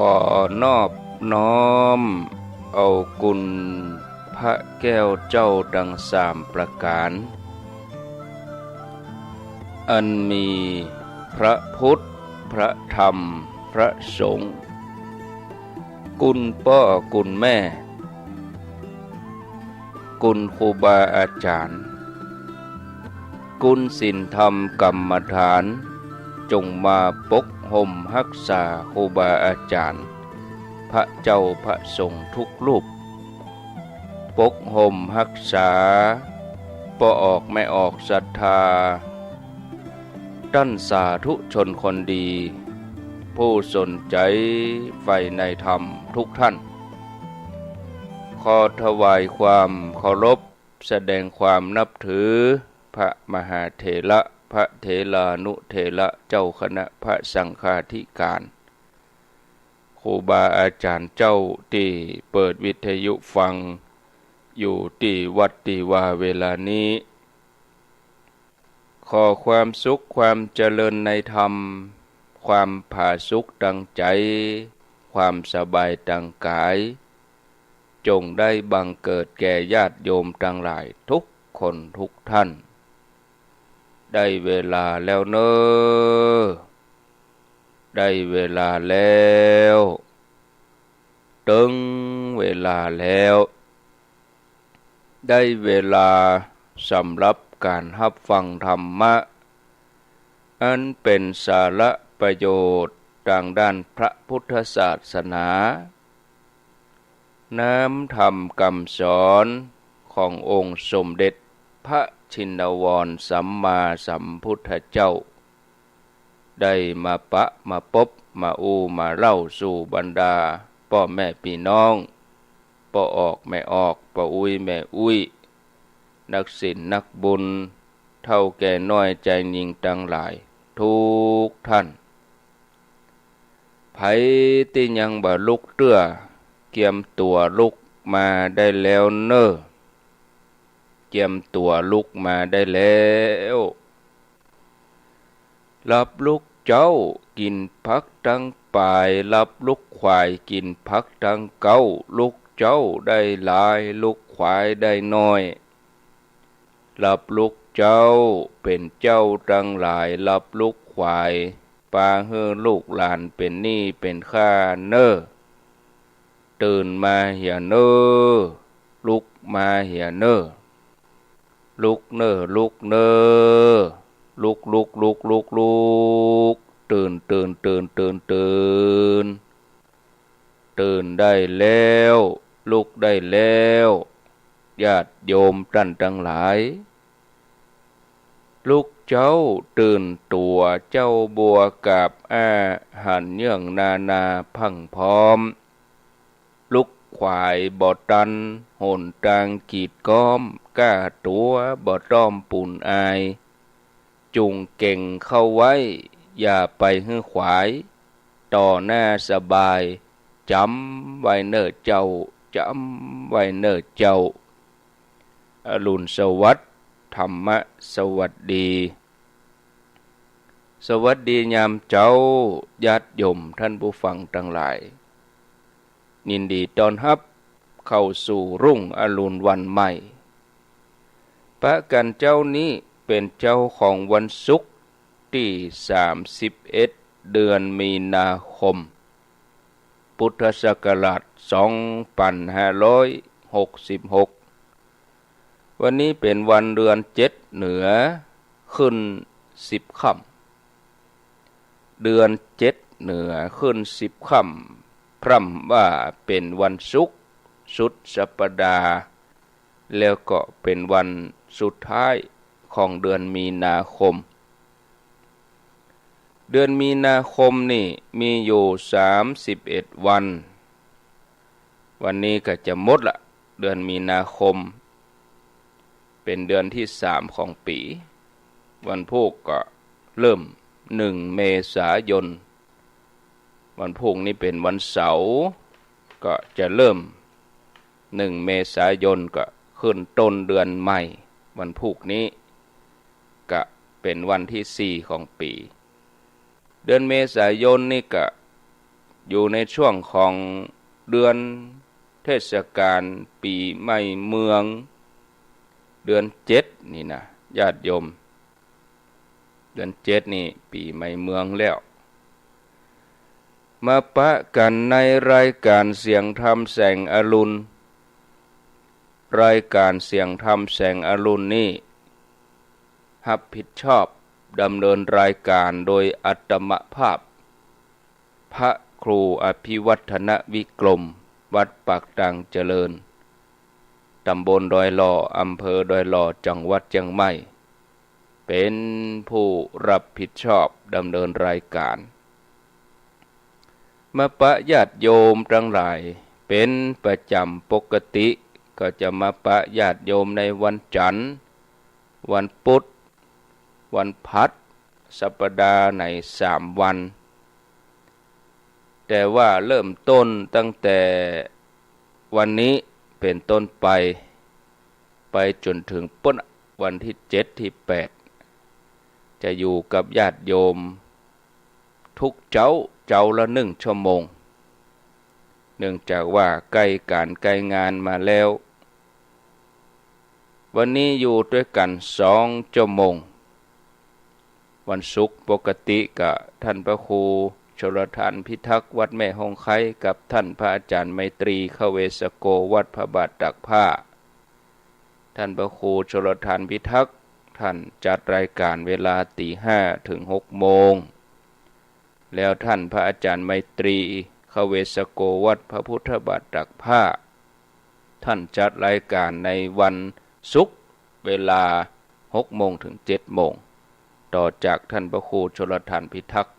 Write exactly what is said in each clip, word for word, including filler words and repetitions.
ขอนอบน้อมเอาคุณพระแก้วเจ้าตังสามประก๋าน อันมีพระพุทธ พระธรรม พระสงฆ์ คุณป้อคุณแม่ คุณครูบาอาจ๋ารย์ คุณศีลธรรมกรรมฐาน จงมาปกห่มฮักษาครูบาอาจ๋ารย์ พระเจ้าพระสงฆ์ทุกรูป ปกห่มฮักษาป้อออกแม่ออกศรัทธา ต้านสาธุชนคนดี ผู้สนใจ๋ใฝ่ในธรรมทุกท่าน ขอถวายความเคารพ แสดงความนับถือ พระมหาเถระ พระเถรานุเถระ เจ้าคณะพระสังฆาธิการ ครูบาอาจ๋ารย์เจ้าตี้เปิดวิทยุฟังอยู่ตี้วัดตี้วาเวลานี้ ขอความสุขความเจริญในธรรม ความผาสุกตังใจ๋ ความสบายตังก๋าย จงได้บังเกิดแก่ญาติโยมตังหลายทุกคนทุกท่าน ได้เวลาแล้วเน่อ ได้เวลาแล้ว เถิงเวลาแล้ว ได้เวลาสำหรับก๋านฮับฟังธรรมะ อันเป๋นสาระประโยชน์ตางด้านพระพุทธศาสนา น้ำธรรมกำสอนขององค์สมเด็จพระชินวรสัมมาสัมพุทธเจ้า ได้มาปะมาปบมาอู้มาเล่าสู่บรรดาป้อแม่ปี้น้อง ป้อออกแม่ออก ป้ออุ๊ยแม่อุ๊ย นักศีลนักบุญ เฒ่าแก่น้อยจายญิงตังหลายทุกท่าน ใผตี้ยังบ่ลุกเตื้อ เกียมตั๋วลุกมาได้แล้วเน่อ เกียมตั๋วลุกมาได้แล้ว หลับลุกเจ๊ากิ๋นผักตังป๋าย หลับลุกขวายกิ๋นผักตังเก๊า ลุกเจ๊าได้หลาย ลุกขวายได้น้อย หลับลุกเจ๊าเป๋นเจ้าตังหลาย หลับลุกขวายปาหื้อลูกหลานเป๋นหนี้เป๋นค่าเน่อ ตื่นมาเหียเน่อ ลุกมาเหียเน่อ ลุกเน่อ ลุกเน่อ ลุก ลุก ลุก ลุก ลุก ตื่น ตื่น ตื่น ตื่น ตื่น ตื่นได้แล้ว ลุกได้แล้ว ญาติโยมต้านตังหลาย ลุกเจ๊าตื่นตั๋ว เจ๊าบัวกาบอ้า หันเยื่องนานาพรั่งพร้อม ลุกขวายบ่ตัน หนตางกีดก๊อม ก้าตั๋วบ่ต้อมปูนอาย จุ่งเก่งเข้าไว้ อย่าไปหื้อขวาย ต่อหน้าสบาย จ๋ำไว้เน่อเจ้า จ๋ำไว้เน่อเจ้า อรุณสวัสดิ์ ธรรมะสวัสดี สวัสดียามเจ๊า ญาติโยมต้านผู้ฟังตังหลาย ยินดีต้อนฮับเข้าสู่รุ่งอรุณวันใหม่ ปะกั๋นเจ๊านี้เป๋นเจ๊าของวันศุกร์ตี้สามสิบเอ็ด เดือนมีนาคม พุทธศักราชสองปันห้าร้อยหกสิบหก วันนี้เป๋นวันเดือนเจ็ดเหนือขึ้นสิบค่ำ เดือนเจ็ดเหนือขึ้นสิบค่ำ พร่ำว่าเป๋นวันศุกร์สุดสัปดาห์ แล้วก็เป๋นวันสุดท้ายของเดือนมีนาคม เดือนมีนาคมนี่มีอยู่สามสิบเอ็ดวัน วันนี้ก็จะหมดละ เดือนมีนาคม เป๋นเดือนตี้สามของปี๋ วันพูกก็เริ่มหนึ่งเมษายน วันพูกนี้เป๋นวันเสาร์ ก็จะเริ่มหนึ่งเมษายน ก็ขึ้นต้นเดือนใหม่ วันพูกนี้ ก็เป๋นวันตี้สี่ของปี๋ เดือนเมษายนนี่ก็ อยู่ในช่วงของเดือนเทศกาลปี๋ใหม่เมือง เดือนเจ็ดนี่นะ ญาติโยม เดือนเจ็ดนี่ปี๋ใหม่เมืองแล้ว มาปะกั๋นในรายก๋านเสียงธรรมแสงอรุณ รายก๋านเสียงธรรมแสงอรุณนี่ ฮับผิดชอบดำเนินรายก๋านโดยอาตมาภาพ พระครูอภิวัฒนวิกรม วัดปากตางเจริญ ต๋ำบลดอยหล่อ อำเภอดอยหล่อ จังหวัดเจียงใหม่ เป๋นผู้ฮับผิดชอบดำเนินรายก๋าน มาปะญาติโยมตังหลายเป๋นประจ๋ำ ปกติก็จะมาปะญาติโยมในวันจันทร์ วันพุธ วันพฤหัส สัปดาห์ไหนสามวัน แต่ว่าเริ่มต้นตั้งแต่วันนี้เป๋นต้นไป ไปจ๋นเถิงปู๊นวันตี้เจ็ดตี้แปด จะอยู่กับญาติโยมทุกเจ๊า เจ๊าละนึ่งชั่วโมง เนื่องจากว่าใก้ก๋านใก้งานมาแล้ว วันนี้อยู่ตวยกั๋นสองชั่วโมง วันศุกร์ปกติก็ท่านพระครูชลธารพิทักษ์วัดแม่ฮงไคกับท่านพระอาจ๋ารย์ไมตรี ขเวสโก วัดพระบาทตากผ้า ท่านพระครูชลธารพิทักษ์ ท่านจัดรายก๋านเวลาตี๋ห้าเถิงหกโมง แล้วท่านพระอาจ๋ารย์ไมตรี ขเวสโก วัดพระพุทธบาทตากผ้า ท่านจัดรายก๋านในวันศุกร์เวลาหกโมงเถิงเจ็ดโมง ต่อจากท่านพระครูชลธารพิทักษ์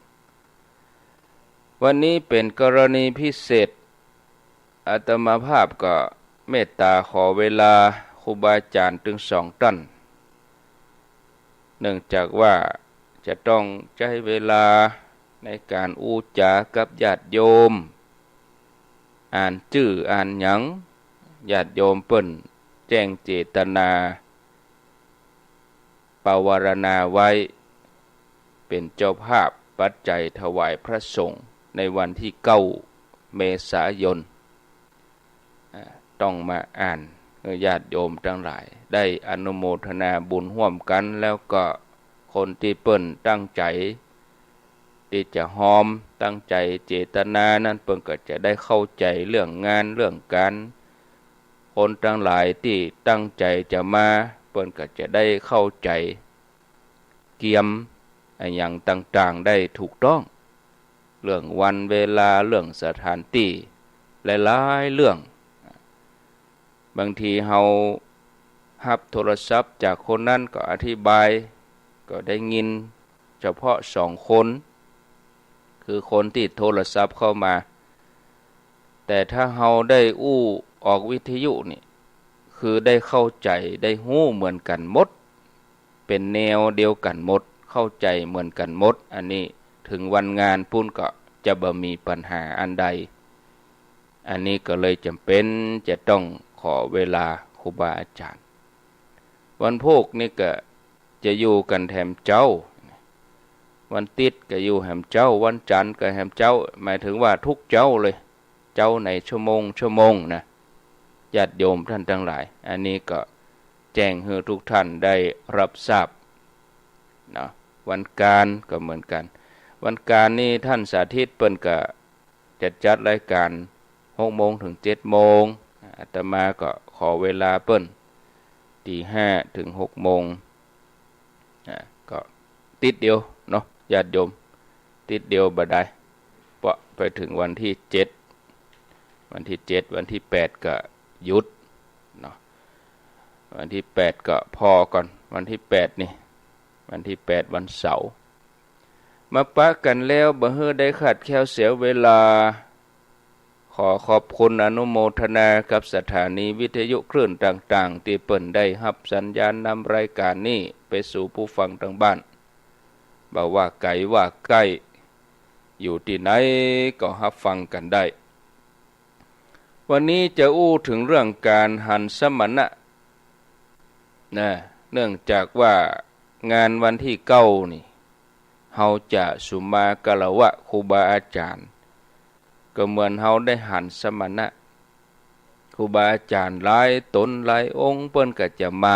วันนี้เป๋นกรณีพิเศษ อาตมาภาพก็เมตต๋าขอเวลาครูบาอาจ๋ารย์ตึงสองต้าน เนื่องจากว่าจะต้องใจ๊เวลาในก๋านอู้จ๋ากับญาติโยม อ่านจื้ออ่านหยัง ญาติโยมเปิ้นแจ้งเจตนา ปวารณาไว้ เป๋นเจ้าภาพปัจจัยถวายพระสงฆ์ในวันตี้เก้าเมษายน อ่า ต้องมาอ่านหื้อญาติโยมตังหลายได้อนุโมทนาบุญฮ่วมกั๋น แล้วก็คนตี้เปิ้นตั้งใจ๋ตี้จะฮอม ตั้งใจ๋เจตนานั้น เปิ้นก็จะได้เข้าใจ๋เรื่องงานเรื่องก๋าน คนตังหลายตี้ตั้งใจ๋จะมา เปิ้นก็จะได้เข้าใจ๋ เกียมอะหยังต่างๆ ได้ถูกต้อง เรื่องวันเวลา เรื่องสถานตี้ หลายๆ เรื่อง บางทีเฮาฮับโทรศัพท์จากคนนั้นก็อธิบาย ก็ได้ยินเฉพาะสองคน คือคนตี้โทรศัพท์เข้ามา แต่ถ้าเฮาได้อู้ออกวิทยุนี่ คือได้เข้าใจ๋ ได้ฮู้เหมือนกั๋นหมด เป๋นแนวเดียวกั๋นหมด เข้าใจ๋เหมือนกั๋นหมด อันนี้เถิงวันงานปู๊นก็จะบ่มีปัญหาอันใด อันนี้ก็เลยจ๋ำเป๋นจะต้องขอเวลาครูบาอาจ๋ารย์ วันพูกนี่ก็จะอยู่กั๋นแถมเจ๊า วันติ๊ดก็อยู่แหมเจ๊า วันจันทร์ก็แหมเจ๊า หมายถึงว่าทุกเจ๊าเลย เจ๊าไหนชั่วโมง ชั่วโมงนะ ญาติโยมต้านตังหลาย อันนี้ก็แจ้งหื้อทุกท่านได้ฮับทราบเนาะ วันก๋านก็เหมือนกั๋น วันก๋านนี่ต้านสาธิตเปิ้นก็จะจัดรายก๋านหกโมงเถิงเจ็ดโมง อาตมาก็ขอเวลาเปิ้น ตี๋ห้าเถิงหกโมง อ่า ก็ติ๊ดเดียวเนาะ ญาติโยม ติ๊ดเดียวบ่ดาย เพราะไปเถิงวันตี้เจ็ด วันตี้เจ็ด วันตี้แปดก็หยุดเนาะ วันตี้แปดก็ผ่อก่อน วันตี้แปดนี่ วันตี้แปด วันเสาร์ มาปะกั๋นแล้วบ่หื้อได้ขาดแคลนเสียเวลา ขอขอบคุณอนุโมทนากับสถานีวิทยุคลื่นต่างๆ ตี้เปิ้นได้ฮับสัญญาณนำรายก๋านนี้ไปสู่ผู้ฟังตางบ้าน บ่ว่าไก๋ว่าใก้ อยู่ตี้ไหนก็ฮับฟังกั๋นได้ วันนี้จะอู้เถิงเรื่องก๋านหันสมณะ นะ เนื่องจากว่างานวันตี้เก้านี่ เฮาจะสุมาคารวะครูบาอาจ๋ารย์ ก็เหมือนเฮาได้หันสมณะ ครูบาอาจ๋ารย์หลายต๋นหลายองค์ เปิ้นก็จะมา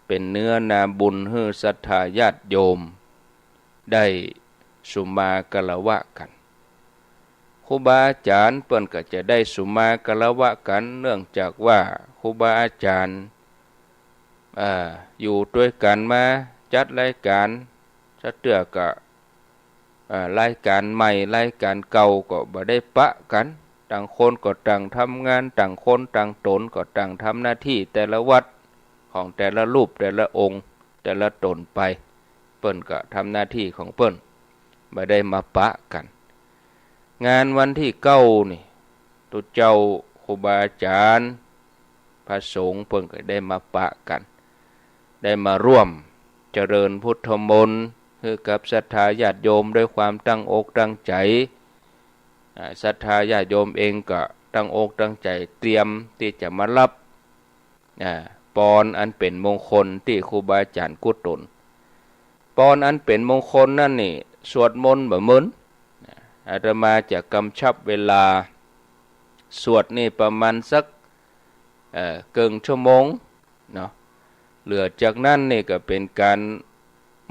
เป๋นเนื้อนาบุญหื้อศรัทธาญาติโยมได้สุมาคารวะกั๋น ครูบาอาจ๋ารย์เปิ้นก็จะได้สุมาคารวะกั๋น เนื่องจากว่าครูบาอาจ๋ารย์ อ่า อยู่ตวยกั๋นมา จัดรายก๋าน จักเตื้อก็ อ่า รายก๋านใหม่รายก๋านเก่าก็บ่ได้ปะกั๋น ต่างคนก็ต่างทำงาน ต่างคนต่างต๋นก็ต่างทำหน้าตี้แต่ละวัดของแต่ละรูปแต่ละองค์แต่ละต๋นไป เปิ้นก็ทำหน้าตี้ของเปิ้น บ่ได้มาปะกั๋น งานวันตี้เก้านี่ ตุ๊เจ้าครูบาอาจ๋ารย์ พระสงฆ์เปิ้นก็ได้มาปะกั๋น ได้มาร่วมเจริญพุทธมนต์หื้อกับศรัทธาญาติโยมด้วยความตั้งอกตั้งใจ๋ อ่า ศรัทธาญาติโยมเองก็ตั้งอกตั้งใจ๋เตรียมตี้จะมาฮับ อ่า ปอนอันเป๋นมงคลตี้ครูบาอาจ๋ารย์กู้ต๋น ปอนอันเป๋นมงคลนั้นนี่ สวดมนต์บ่เมิน อาตมาจะกำชับเวลาสวดนี่ประมาณสัก เอ่อ เกิ่งชั่วโมงเนาะ เหลือจากนั้นนี่ก็เป๋นก๋าน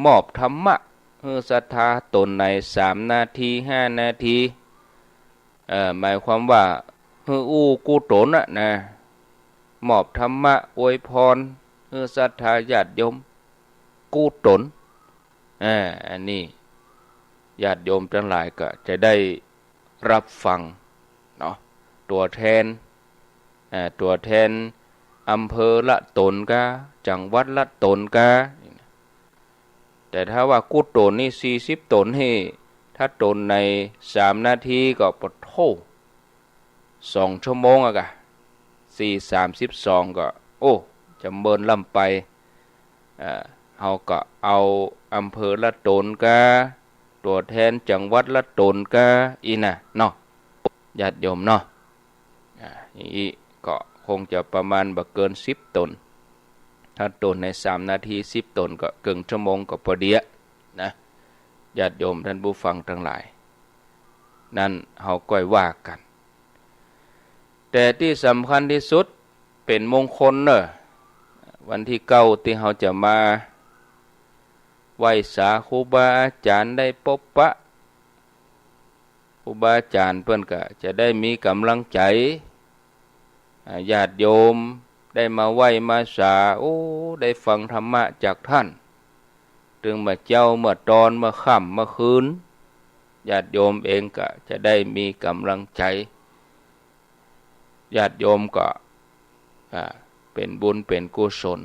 มอบธรรมะหื้อศรัทธาต๋นไหน สามนาที ห้านาที เอ่อ หมายความว่าหื้ออู้กู้ต๋นน่ะนะ มอบธรรมะอวยพรหื้อศรัทธาญาติโยมกู้ต๋น อ่า อันนี้ญาติโยมตังหลายก็จะได้ฮับฟังเนาะ ตั๋วแทน อ่า ตั๋วแทนอำเภอละต๋นกา จังหวัดละต๋นกา แต่ถ้าว่ากู้ต๋นนี่ สี่สิบต๋นนี่ ถ้าต๋นไหนสามนาทีก็ปะโธ่ สองชั่วโมงอะกะ สี่สามสิบสองก็ โอ้ จะเมินล้ำไป เอ่อ เฮาก็เอาอำเภอละต๋นกา ตั๋วแทนจังหวัดละต๋นกา อี้น่ะเนาะ ญาติโยมเนาะ อ่า อี้ก็คงจะประมาณบ่เกินสิบต๋น ถ้าต๋นไหนสามนาที สิบต๋นก็เกิ่งชั่วโมงก็ปอดีอะนะ ญาติโยมต้านผู้ฟังตังหลาย นั้นเฮาก้อยว่ากั๋น แต่ตี้สำคัญตี้สุดเป๋นมงคลเน่อ วันตี้เก้าตี้เฮาจะมาไหว้สาครูบาอาจ๋ารย์ ได้ปบปะครูบาอาจ๋ารย์ เปิ้นก็จะได้มีก๋ำลังใจ๋ อ่า ญาติโยมได้มาไหว้มาสา โอ้ ได้ฟังธรรมะจากต้าน ตึงเมื่อเจ๊าเมื่อตอนเมื่อค่ำเมื่อคืน ญาติโยมเองก็จะได้มีก๋ำลังใจ๋ ญาติโยมก็ อ่า เป๋นบุญเป๋นกุศล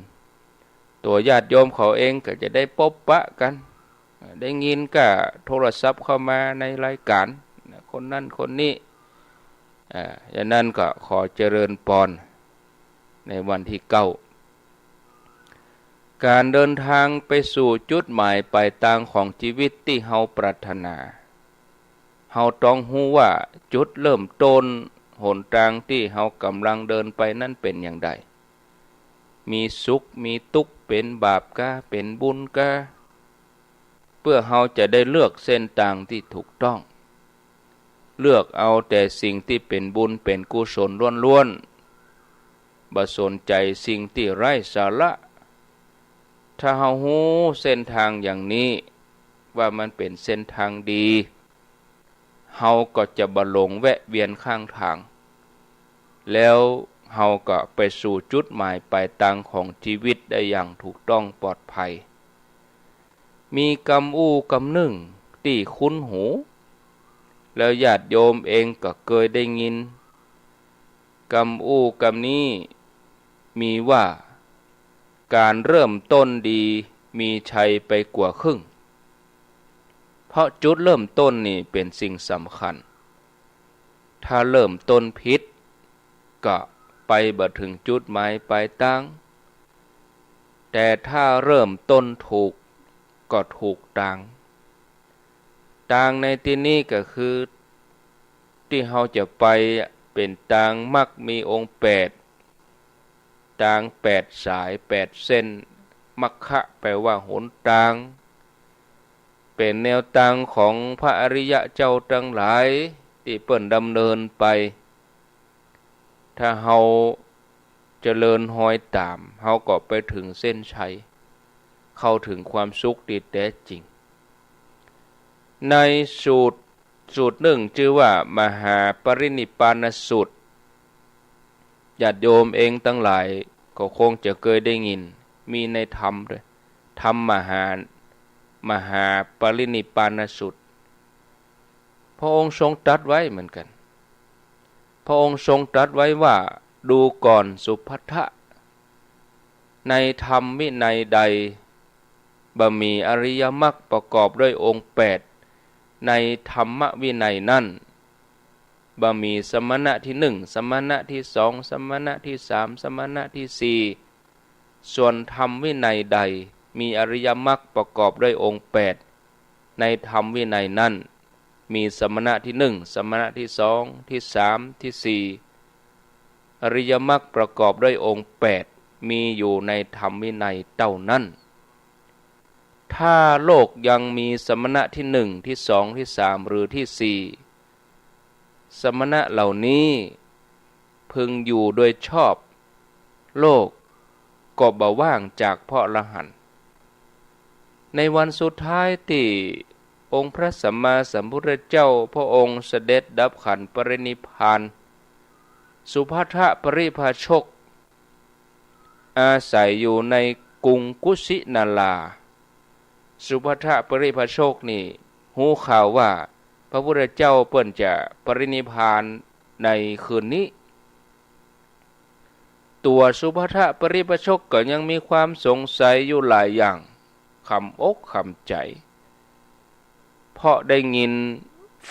ตั๋วญาติโยมเขาเองก็จะได้ปบปะกั๋น อ่า ได้ยินก้าโทรศัพท์เข้ามาในรายก๋าน คนนั้นคนนี้ อ่า อย่างนั้นก็ขอเจริญปอนในวันตี้เก้า ก๋านเดินตางไปสู่จุดหมายป๋ายตางของจีวิตตี้เฮาปรารถนา เฮาต้องฮู้ว่าจุดเริ่มต้นหนตางตี้เฮาก่ำลังเดินไปนั้นเป๋นอย่างใด มีสุขมีตุ๊กข์ เป๋นบาปกา เป๋นบุญกา เปื้อเฮาจะได้เลือกเส้นตางตี้ถูกต้อง เลือกเอาแต่สิ่งตี้เป๋นบุญเป๋นกุศลล้วนๆ บ่สนใจ๋สิ่งตี้ไร้สาระ ถ้าเฮาฮู้เส้นตางอย่างนี้ว่ามันเป๋นเส้นตางดี เฮาก็จะบ่หลงแวะเวียนข้างตาง แล้วเฮาก็ไปสู่จุดหมายป๋ายตางของจีวิตได้อย่างถูกต้องปลอดภัย มีกำอู้กำนึ่งตี้คุ้นหู แล้วญาติโยมเองก็เกยได้ยิน กำอู้กำนี้มีว่า ก๋านเริ่มต้นดีมีชัยไปกว่าครึ่ง เพราะจุดเริ่มต้นนี่เป๋นสิ่งสำคัญ ถ้าเริ่มต้นผิดก็ไปบ่เถิงจุดหมายป๋ายตาง แต่ถ้าเริ่มต้นถูกก็ถูกตาง ตางในตี้นี้ก็คือตี้เฮาจะไปเป๋นตางมรรคมีองค์แปด ตางแปดสายแปดเส้น มัคคะแปลว่าหนตาง เป๋นแนวตางของพระอริยะเจ้าตังหลาย ตี้เปิ้นดำเนินไป ถ้าเฮาเจริญฮอยต๋าม เฮาก็ไปเถิงเส้นชัย เข้าเถิงความสุขตี้แต๊จริง ในสูตร สูตรนึ่งจื้อว่ามหาปรินิพพานสูตร ญาติโยมเองตังหลายก็คงจะเกยได้ยิน มีในธรรมด้วย ธรรมมหา มหาปรินิพพานสูตร พระองค์ทรงตรัสไว้เหมือนกัน พระองค์ทรงตรัสไว้ว่า ดูก่อนสุภัททะ ในธรรมวินัยใดบ่มีอริยมรรคประกอบด้วยองค์แปด ในธรรมวินัยนั้น บ่มีสมณะที่หนึ่ง สมณะที่สอง สมณะที่สาม สมณะที่สี่ ส่วนธรรมวินัยใดมีอริยมรรคประกอบด้วยองค์แปด ในธรรมวินัยนั้น มีสมณะที่หนึ่ง สมณะที่สอง ที่สาม ที่สี่ อริยมรรคประกอบด้วยองค์แปด มีอยู่ในธรรมวินัยเต้านั้น ถ้าโลกยังมีสมณะที่หนึ่ง ที่สอง ที่สาม หรือที่สี่ สมณะเหล่านี้พึงอยู่โดยชอบ โลกก็บ่ว่างจากพระอรหันต์ ในวันสุดท้ายตี้องค์พระสัมมาสัมพุทธเจ้าพระองค์เสด็จดับขันธ์ปรินิพพาน สุภัททะปริพาชก อาศัยอยู่ในกรุงกุสินารา สุภัททะปริพาชกนี่ฮู้ข่าวว่าพระพุทธเจ้าเปิ้นจะปรินิพพานในคืนนี้ ตั๋วสุภัททะปริพาชกก็ยังมีความสงสัยอยู่หลายอย่าง ขำอกขำใจ๋ เพราะได้ยิน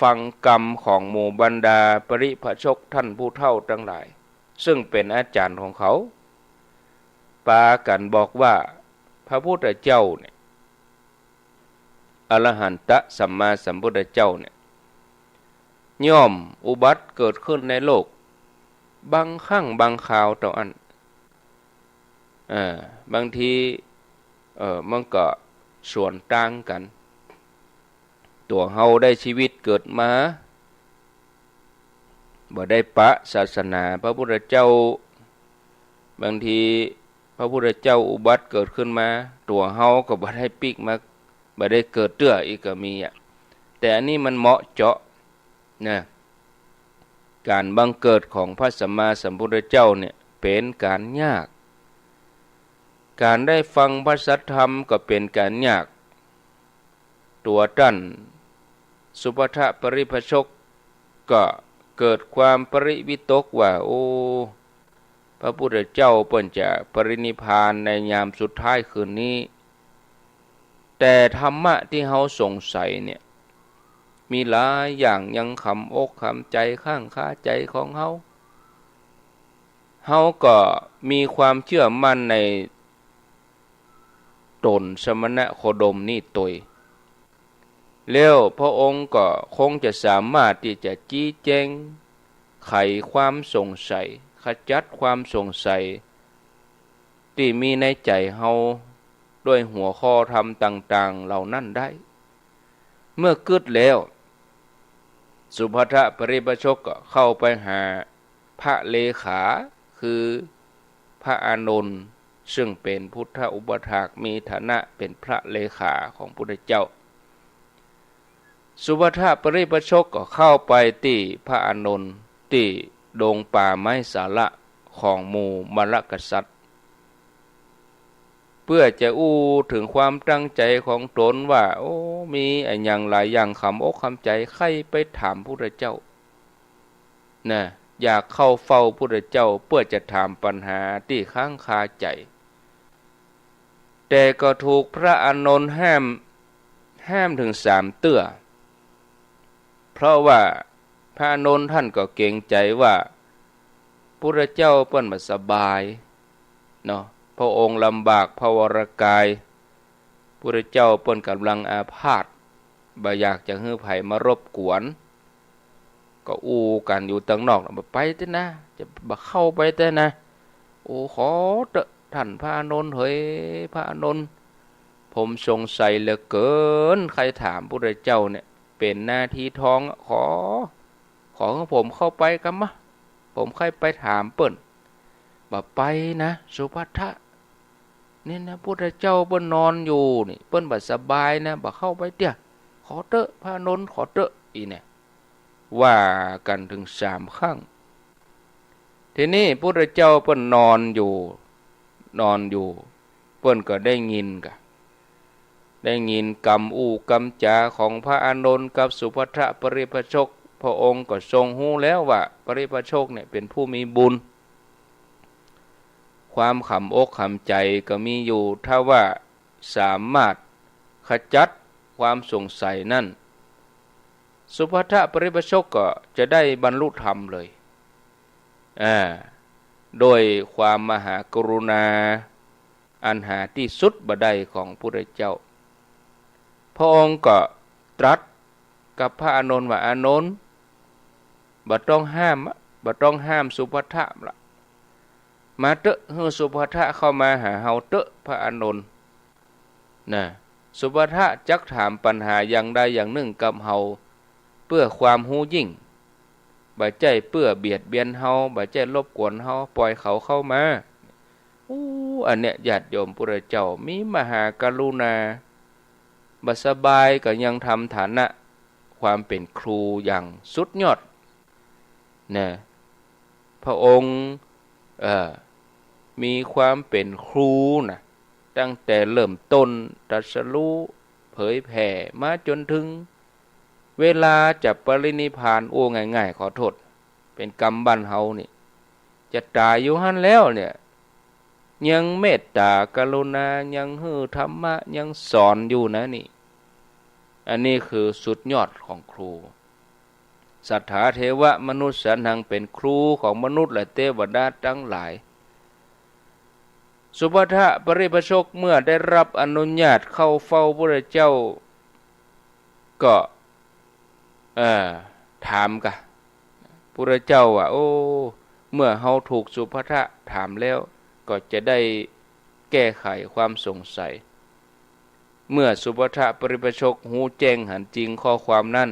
ฟังกรรมของหมู่บรรดาปริพาชกท่านผู้เฒ่าตังหลาย ซึ่งเป๋นอาจ๋ารย์ของเขา ปากั๋นบอกว่าพระพุทธเจ้าเนี่ย อรหันตสัมมาสัมพุทธเจ้าเนี่ย ย่อมอุบัติเกิดขึ้นในโลก บางครั้งบางคราวเต้าอั้น เอ่อ บางที เอ่อ มันก็สวนตางกั๋น ตั๋วเฮาได้ชีวิตเกิดมา บ่ได้ปะศาสนาพระพุทธเจ้า บางทีพระพุทธเจ้าอุบัติเกิดขึ้นมา ตั๋วเฮาก็บ่ได้ปิ๊กมา บ่ได้เกิดเตื้ออีกก็มีอะ แต่อันนี้มันเหมาะเจาะนะ ก๋านบังเกิดของพระสัมมาสัมพุทธเจ้าเนี่ยเป๋นก๋านยาก ก๋านได้ฟังพระสัทธรรมก็เป๋นก๋านยาก ตั๋วต้านสุภัททะปริพาชกก็เกิดความปริวิตกว่า โอ้ พระพุทธเจ้าเปิ้นจะปรินิพพานในยามสุดท้ายคืนนี้ แต่ธรรมะตี้เฮาสงสัยเนี่ย มีหลายอย่างยังขำอกขำใจ๋ค้างคาใจ๋ของเฮา เฮาก็มีความเจื้อมั่นใน ต๋นสมณโคดมนี่ตวย แล้วพระองค์ก็คงจะสามารถตี้จะจี๊แจ๊งไขความสงสัย ขจัดความสงสัยตี้มีในใจ๋เฮาด้วยหัวข้อธรรมต่างๆ เหล่านั้นได้ เมื่อกึ๊ดแล้ว สุภัททะปริพาชกก็เข้าไปหา พระเลขาคือพระอานนท์ ซึ่งเป๋นพุทธอุปัฏฐาก มีฐานะเป๋นพระเลขาของพุทธเจ้า สุภัททะปริพาชกก็เข้าไปตี้พระอานนท์ตี้ดงป่าไม้สาละของหมู่มลกษัตริย์ เปื้อจะอู้เถิงความตั้งใจ๋ของต๋นว่า โอ้ มีอะหยังหลายอย่างขำอกขำใจ๋ ใค่ไปถามพุทธเจ้า นะ อยากเข้าเฝ้าพุทธเจ้าเปื้อจะถามปัญหาตี้ค้างคาใจ๋ แต่ก็ถูกพระอานนท์ห้าม ห้ามเถิงสามเตื้อ เพราะว่าพระอานนท์ท่านก็เกรงใจ๋ว่าพุทธเจ้าเปิ้นบ่สบายเนาะ พระองค์ลำบากพระวรกาย พุทธเจ้าเปิ้นก๋ำลังอาพาธ บ่อยากจะหื้อใผมารบกวน ก็อู้กั๋นอยู่ตังนอก บ่ไปเต๊อะนะ จะบ่เข้าไปเต๊อะนะ โอ้ ขอเต๊อะ ท่านพระอานนท์เหย พระอานนท์ ผมสงสัยเหลือเกิน ใค่ถามพุทธเจ้าเนี่ย เป๋นนาทีทอง ขอ ขอหื้อผมเข้าไปกำมะ ผมใค่ไปถามเปิ้น บ่ไปนะ สุภัททะ นี่นะ พุทธเจ้าเปิ้นนอนอยู่นี่ เปิ้นบ่สบายนะ บ่เข้าไปเตื้อ ขอเต๊อะ พระอานนท์ ขอเต๊อะ อี้เนี่ย ว่ากั๋นเถิงสามครั้ง ทีนี้พุทธเจ้าเปิ้นนอนอยู่ นอนอยู่ เปิ้นก็ได้ยินก่ะ ได้ยินกำอู้กำจ๋าของพระอานนท์กับสุภัททะปริพาชก พระองค์ก็ทรงฮู้แล้วว่าปริพาชกเนี่ยเป๋นผู้มีบุญ ความขำอกขำใจ๋ก็มีอยู่ ถ้าว่าสามารถขจัดความสงสัยนั้น สุภัททะปริพาชกก็จะได้บรรลุธรรมเลย อ่า โดยความมหากรุณาอันหาตี้สุดบ่ได้ของพุทธเจ้า พระองค์ก็ตรัสกับพระอานนท์ว่า อานนท์ บ่ต้องห้ามอะ บ่ต้องห้ามสุภัททะละ มาเต๊อะ หื้อสุภัททะเข้ามาหาเฮาเต๊อะ พระอานนท์ นะ สุภัททะจักถามปัญหาอย่างใดอย่างนึ่งกับเฮา เปื้อความฮู้ยิ่ง บ่ใจ้เปื้อเบียดเบียนเฮา บ่ใจ้รบกวนเฮา ป่อยเขาเข้ามา อู้ อันเนี้ยญาติโยม พุทธเจ้ามีมหากรุณา บ่สบายก็ยังทำฐานะความเป๋นครูอย่างสุดยอด นะ พระองค์ เอ่อ มีความเป๋นครูนะ ตั้งแต่เริ่มต้นตรัสรู้ เผยแผ่มาจ๋นเถิงเวลาจะปรินิพพาน อู้ง่ายๆ ขอโต้ษ เป๋นกำบ้านเฮานี่ จะต๋ายอยู่หั้นแล้วเนี่ย ยังเมตต๋ากรุณา ยังหื้อธรรมะ ยังสอนอยู่นะนี่ อันนี้คือสุดยอดของครู สัทธาเทวะมนุสสานัง เป๋นครูของมนุษย์และเตวดาตังหลาย สุภัททะปริพาชกเมื่อได้รับอนุญาตเข้าเฝ้าพุทธเจ้า ก็ เอ่อ ถามก่ะ พุทธเจ้าว่า โอ้ เมื่อเฮาถูกสุภัททะถามแล้ว ก็จะได้แก้ไขความสงสัย เมื่อสุภัททะปริพาชกฮู้แจ้งหันจริงข้อความนั้น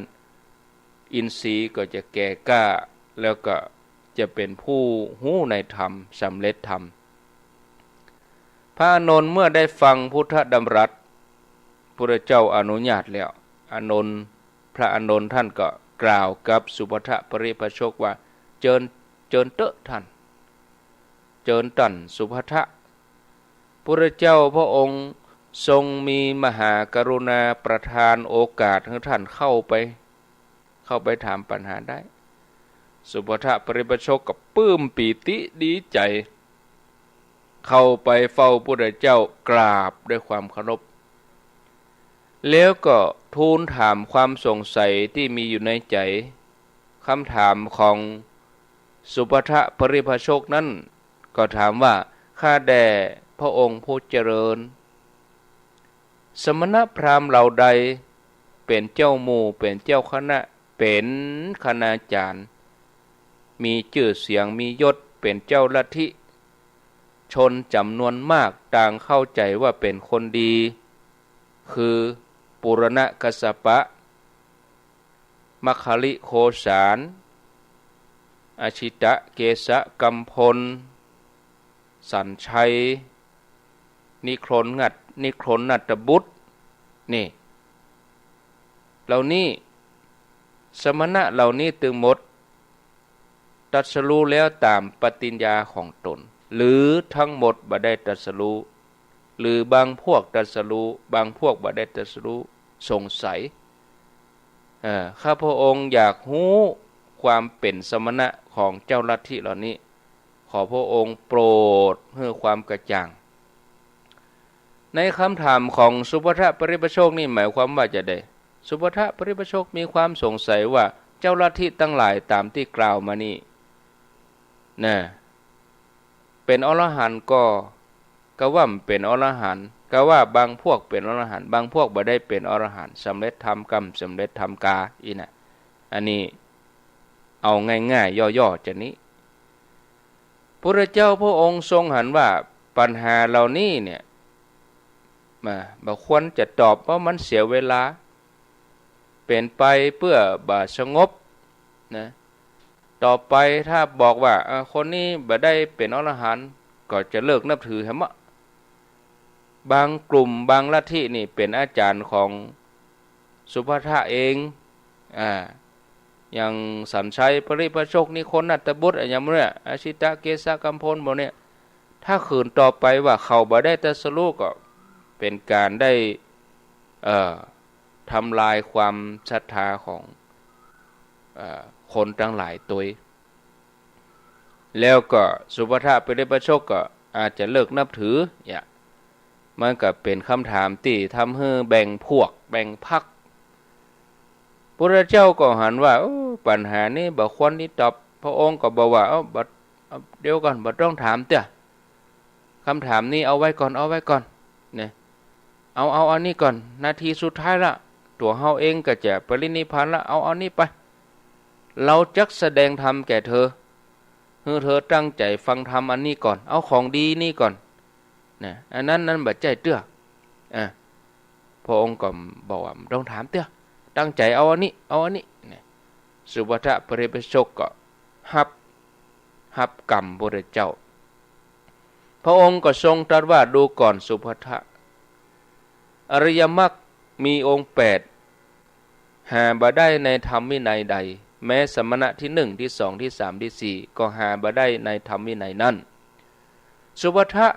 อินทรีย์ก็จะแก่กล้า แล้วก็จะเป๋นผู้ฮู้ในธรรม สำเร็จธรรม พระอานนท์เมื่อได้ฟังพุทธดำรัส พุทธเจ้าอนุญาตแล้ว อานนท์ พระอานนท์ท่านก็กล่าวกับสุภัททะปริพาชกว่า เจิญ เจิญเต๊อะท่าน เจิญต้านสุภัททะ พุทธเจ้าพระองค์ทรงมีมหากรุณาประทานโอกาสหื้อท่านเข้าไป เข้าไปถามปัญหาได้ สุภัททะปริพาชกก็ปลื้มปีติดีใจ๋ เข้าไปเฝ้าพุทธเจ้ากราบด้วยความเคารพ แล้วก็ทูลถามความสงสัยตี้มีอยู่ในใจ๋ คำถามของสุภัททะปริพาชกนั้นก็ถามว่า ข้าแต่พระองค์ผู้เจริญ สมณพราหมณ์เหล่าใดเป๋นเจ้าหมู่ เป๋นเจ้าคณะ เป๋นคณาจ๋ารย์ มีจื้อเสียง มียศ เป๋นเจ้าลัทธิ ชนจ๋ำนวนมากต่างเข้าใจ๋ว่าเป๋นคนดี คือปูรณะกัสสปะ มัคคลิโคสาร อชิตะเกสะกัมพล สัญชัย นิครนงัต นิครนนัตบุตร นี่ เหล่านี้ สมณะเหล่านี้ตึงหมด ตรัสรู้แล้วต๋ามปฏิญญาของต๋น หรือทั้งหมดบ่ได้ตรัสรู้ หรือบางพวกตรัสรู้ บางพวกบ่ได้ตรัสรู้ สงสัย เอ่อ ข้าพระองค์อยากฮู้ความเป๋นสมณะของเจ้าลัทธิเหล่านี้ ขอพระองค์โปรดหื้อความกระจ่าง ในคำถามของสุภัททะปริพาชกนี่หมายความว่าจาใด สุภัททะปริพาชกมีความสงสัยว่าเจ้าลัทธิตังหลายต๋ามตี้กล่าวมานี่ นะ เป๋นอรหันต์ก่อ กาว่าบ่เป๋นอรหันต์ กาว่าบางพวกเป๋นอรหันต์ บางพวกบ่ได้เป๋นอรหันต์ สำเร็จธรรมกาบ่สำเร็จธรรมกา อี้น่ะ อันนี้เอาง่ายๆ ย่อๆ จานี้ พุทธเจ้าพระองค์ทรงหันว่าปัญหาเหล่านี้เนี่ย มา บ่ควรจะตอบ เพราะมันเสียเวลา เป๋นไปเปื้อบ่สงบ นะ ต่อไปถ้าบอกว่า เอ่อ คนนี้บ่ได้เป๋นอรหันต์ ก็จะเลิกนับถือแหมะ บางกลุ่มบางลัทธินี่เป๋นอาจ๋ารย์ของสุภัททะเอง อ่า อย่างสัญชัยปริพาชก นิครนนัตตบุตร อะหยังหมู่เนี่ย อสิตะเกสะกัมพล หมู่เนี่ย ถ้าขืนต่อไปว่าเขาบ่ได้ตรัสรู้ ก็เป๋นก๋านได้ เอ่อ ทำลายความศรัทธาของ เอ่อ คนตังหลายตวย แล้วก็สุภัททะปริพาชกก็อาจจะเลิกนับถือ เนี่ย มันก็เป๋นกำถามตี้ทำหื้อแบ่งพวกแบ่งพรรค พุทธเจ้าก็หันว่า โอ้ ปัญหานี้บ่ควรตี้ตอบ พระองค์ก็บอกว่า เอ้า บ่ เอ้า เดี๋ยวก่อน บ่ต้องถามเตื้อ กำถามนี้เอาไว้ก่อน เอาไว้ก่อน เนี่ย เอา เอาอันนี้ก่อน นาทีสุดท้ายละ ตั๋วเฮาเองก็จะปรินิพพานละ เอา เอานี้ไป เฮาจักแสดงธรรมแก่เธอ หื้อเธอตั้งใจ๋ฟังธรรมอันนี้ก่อน เอาของดีนี้ก่อน นะ อันนั้นนั้นบ่ใจ้เตื้อ อ่ะ พระองค์ก็บอกว่า บ่ต้องถามเตื้อ ตั้งใจ๋เอาอันนี้ เอาอันนี้ เนี่ย สุภัททะปริพาชกก็ฮับ ฮับกำพุทธเจ้า พระองค์ก็ทรงตรัสว่า ดูก่อนสุภัททะ อริยมรรคมีองค์แปด หาบ่ได้ในธรรมวินัยใด แม้สมณะที่หนึ่ง ที่สอง ที่สาม ที่สี่ ก็หาบ่ได้ในธรรมวินัยนั้น สุภัททะ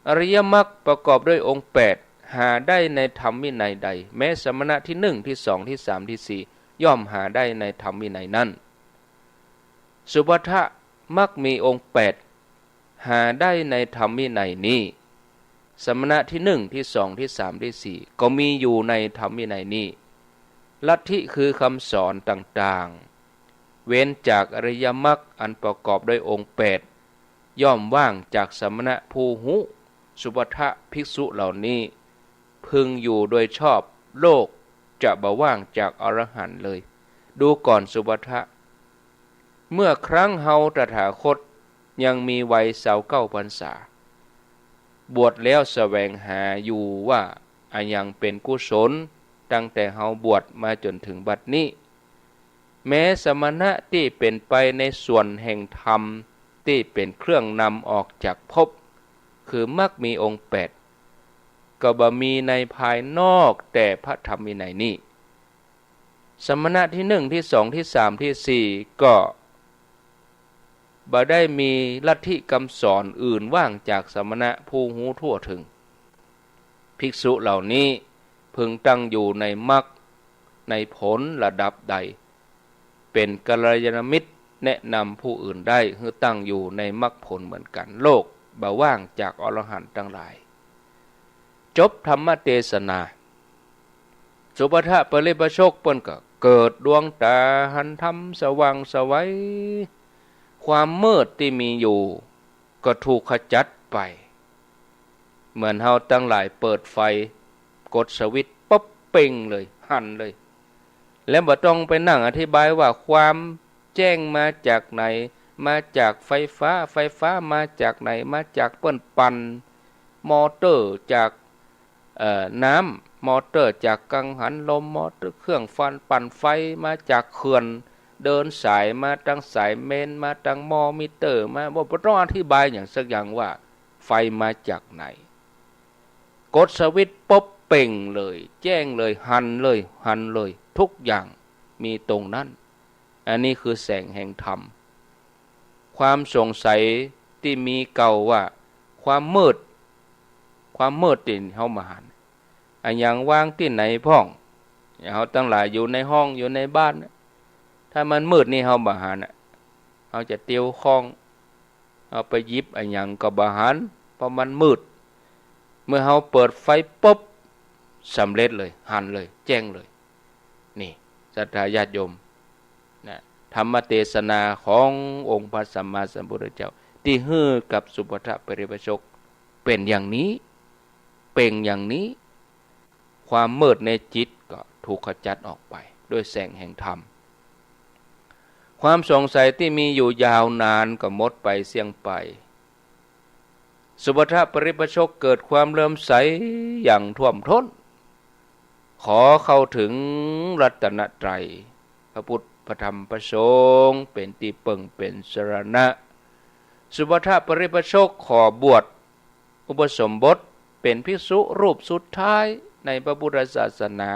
อริยมรรคประกอบด้วยองค์แปด หาได้ในธรรมวินัยใด แม้สมณะที่หนึ่ง ที่สอง ที่สาม ที่สี่ ย่อมหาได้ในธรรมวินัยนั้น สุภัททะ มรรคมีองค์แปด หาได้ในธรรมวินัยนี้ สมณะที่หนึ่ง ที่สอง ที่สาม ที่สี่ ก็มีอยู่ในธรรมวินัยนี้ ลัทธิคือคำสอนต่างๆ เว้นจากอริยมรรคอันประกอบด้วยองค์แปด ย่อมว่างจากสมณะผู้ฮู้ สุภัททะ ภิกษุเหล่านี้ พึงอยู่โดยชอบ โลกจะบ่ว่างจากอรหันต์เลย ดูก่อนสุภัททะ เมื่อครั้งเฮาตถาคตยังมีวัยซาวเก้าพรรษา บวชแล้วแสวงหาอยู่ว่าอะหยังเป๋นกุศล ตั้งแต่เฮาบวชมาจ๋นถึงบัดนี้ แม้สมณะตี้เป๋นไปในส่วนแห่งธรรมตี้เป๋นเครื่องนำออกจากภพ คือมรรคมีองค์แปด ก็บ่มีในภายนอกแต่พระธรรมวินัยนี้ สมณะที่หนึ่ง ที่สอง ที่สาม ที่สี่ ก็บ่ได้มีลัทธิกำสอนอื่นว่างจากสมณะผู้ฮู้ทั่วถึง ภิกษุเหล่านี้พึงตั้งอยู่ในมรรคในผลระดับใด เป๋นกัลยาณมิตรแนะนำผู้อื่นได้หื้อตั้งอยู่ในมรรคผลเหมือนกัน โลกบ่ว่างจากอรหันต์ตังหลาย จบธรรมเตสนา สุภัททะปริพาชกเปิ้นก็เกิดดวงต๋าหันธรรมสว่างไสว ความมืดตี้มีอยู่ก็ถูกขจัดไป เหมือนเฮาตังหลายเปิดไฟ กดสวิตช์ปุ๊บ เป่งเลย หันเลย แล้วบ่ต้องไปนั่งอธิบายว่าความแจ้งมาจากไหน มาจากไฟฟ้า ไฟฟ้ามาจากไหน มาจากเปิ้นปั่นมอเตอร์จาก เอ่อ น้ำ มอเตอร์จากกังหันลม มอเตอร์เครื่องฟันปั่นไฟมาจากเขื่อน เดินสายมาตังสายเมน มาตังหม้อมิเตอร์ มา บ่ บ่ต้องอธิบายหยังสักอย่างว่าไฟมาจากไหน กดสวิตช์ปุ๊บ เป่งเลย แจ้งเลย หันเลย หันเลย ทุกอย่างมีตรงนั้น อันนี้คือแสงแห่งธรรม ความสงสัยตี้มีเก่าว่าความมืด ความมืดตี้เฮาบ่หัน อะหยังวางตี้ไหนพ่อง เฮาตังหลายอยู่ในห้องอยู่ในบ้าน ถ้ามันมืดนี่เฮาบ่หันอะ เฮาจะเตียวข้อง เฮาไปหยิบอะหยังก็บ่หัน เพราะมันมืด เมื่อเฮาเปิดไฟปุ๊บ สำเร็จเลย หันเลย แจ้งเลย นี่ ศรัทธาญาติโยม นะ ธรรมเตสนาขององค์พระสัมมาสัมพุทธเจ้า ตี้หื้อกับสุภัททะปริพาชก เป๋นอย่างนี้ เป่งอย่างนี้ ความมืดในจิตก็ถูกขจัดออกไปด้วยแสงแห่งธรรม ความสงสัยตี้มีอยู่ยาวนานก็หมดไปเสี้ยงไป สุภัททะปริพาชกเกิดความเลื่อมใสอย่างท่วมท้น ขอเข้าถึงรัตนตรัย พระพุทธ พระธรรมพระสงฆ์เป๋นตี้เปิ้งเป๋นสรณะ สุภัททปริพาชกขอบวชอุปสมบทเป๋นภิกษุรูปสุดท้ายในพระพุทธศาสนา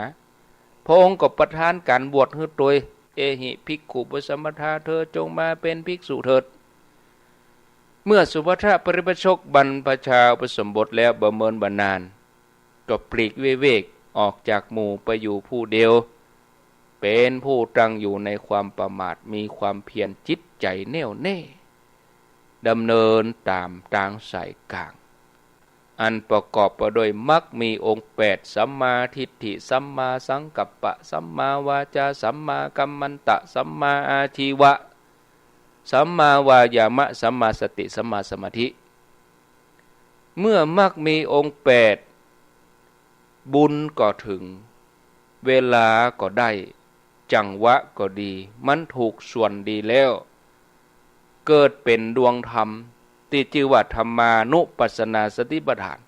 พระองค์ก็ประทานก๋านบวชหื้อตวย เอหิภิกขุปสัมปทา เธอจงมาเป๋นภิกษุเถิด เมื่อสุภัททปริพาชกบรรพชาอุปสมบทแล้วบ่เมินบ่นาน ก็ปลีกวิเวกออกจากหมู่ไปอยู่ผู้เดียว เป๋นผู้ตั้งอยู่ในความประมาท มีความเพียรจิตใจ๋แน่วแน่ ดำเนินต๋ามตางสายกลาง อันประกอบไปด้วยมรรคมีองค์แปด สัมมาทิฏฐิ สัมมาสังกัปปะ สัมมาวาจา สัมมากัมมันตะ สัมมาอาชีวะ สัมมาวายามะ สัมมาสติ สัมมาสมาธิ เมื่อมรรคมีองค์แปด บุญก็ถึง เวลาก็ได้ จังหวะก็ดี มันถูกส่วนดีแล้ว เกิดเป๋นดวงธรรมตี้จื้อว่าธรรมานุปัสสนาสติปัฏฐาน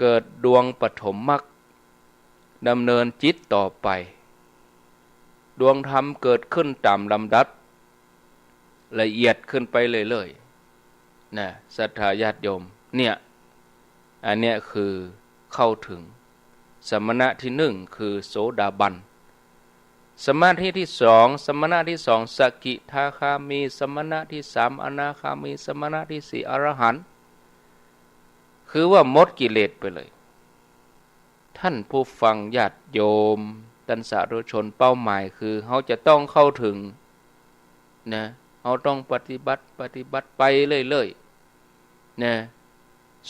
เกิดดวงปฐมมรรค ดำเนินจิตต่อไป ดวงธรรมเกิดขึ้นต๋ามลำดับ ละเอียดขึ้นไปเรื่อยๆ นะ ศรัทธาญาติโยม เนี่ย อันเนี้ยคือเข้าถึง สมณะที่หนึ่งคือโสดาบัน สมณะที่สอง สมณะที่สอง สกิทาคามี สมณะที่สาม อนาคามี สมณะที่สี่ อรหันต์ คือว่าหมดกิเลสไปเลย ท่านผู้ฟังญาติโยม ต้านสาธุชน เป้าหมายคือเฮาจะต้องเข้าถึง นะ เฮาต้องปฏิบัติ ปฏิบัติไปเรื่อยๆ นะ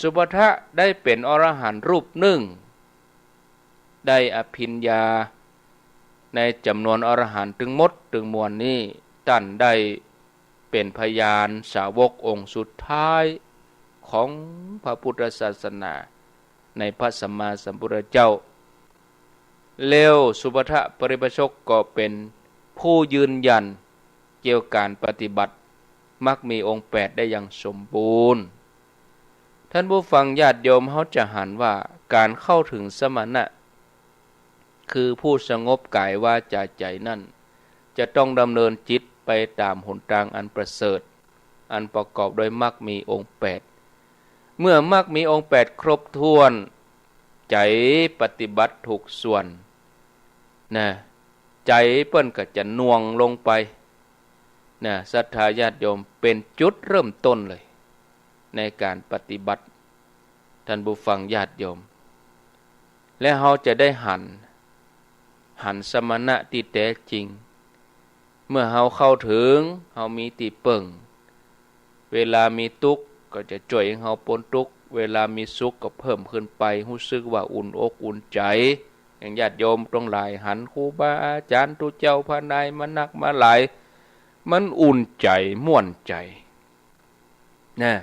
สุภัททะได้เป๋นอรหันต์รูปนึ่ง ได้อภิญญาในจ๋ำนวนอรหันต์ตึงหมดตึงมวลนี้ ต้านได้เป๋นพยานสาวกองค์สุดท้ายของพระพุทธศาสนา ในพระสัมมาสัมพุทธเจ้า แล้วสุภัททปริพาชกก็เป๋นผู้ยืนยันเกี่ยวก๋านปฏิบัติมรรคมีองค์แปดได้อย่างสมบูรณ์ ท่านผู้ฟังญาติโยม เฮาจะหันว่าก๋านเข้าถึงสมณะ คือผู้สงบก๋ายวาจาใจ๋นั้น จะต้องดำเนินจิตไปต๋ามหนตางอันประเสริฐ อันประกอบด้วยมรรคมีองค์แปด เมื่อมรรคมีองค์แปดครบถ้วน ใจ๋ปฏิบัติถูกส่วน นะ ใจ๋เปิ้นก็จะหน่วงลงไป นะ ศรัทธาญาติโยม เป๋นจุดเริ่มต้นเลย ในก๋านปฏิบัติ ท่านผู้ฟังญาติโยม และเฮาจะได้หัน หันสมณะตี้แต๊จริง เมื่อเฮาเข้าถึง เฮามีตี้เปิ้ง เวลามีตุ๊กข์ก็จะจ้วยหื้อเฮาป๊นตุ๊กข์ เวลามีสุขก็เพิ่มขึ้นไป ฮู้สึกว่าอุ่นอกอุ่นใจ๋ อย่างญาติโยมตังหลายหันครูบาอาจ๋ารย์ตุ๊เจ้าพระนายมานักมาหลาย มันอุ่นใจ๋ม่วนใจ๋ นะ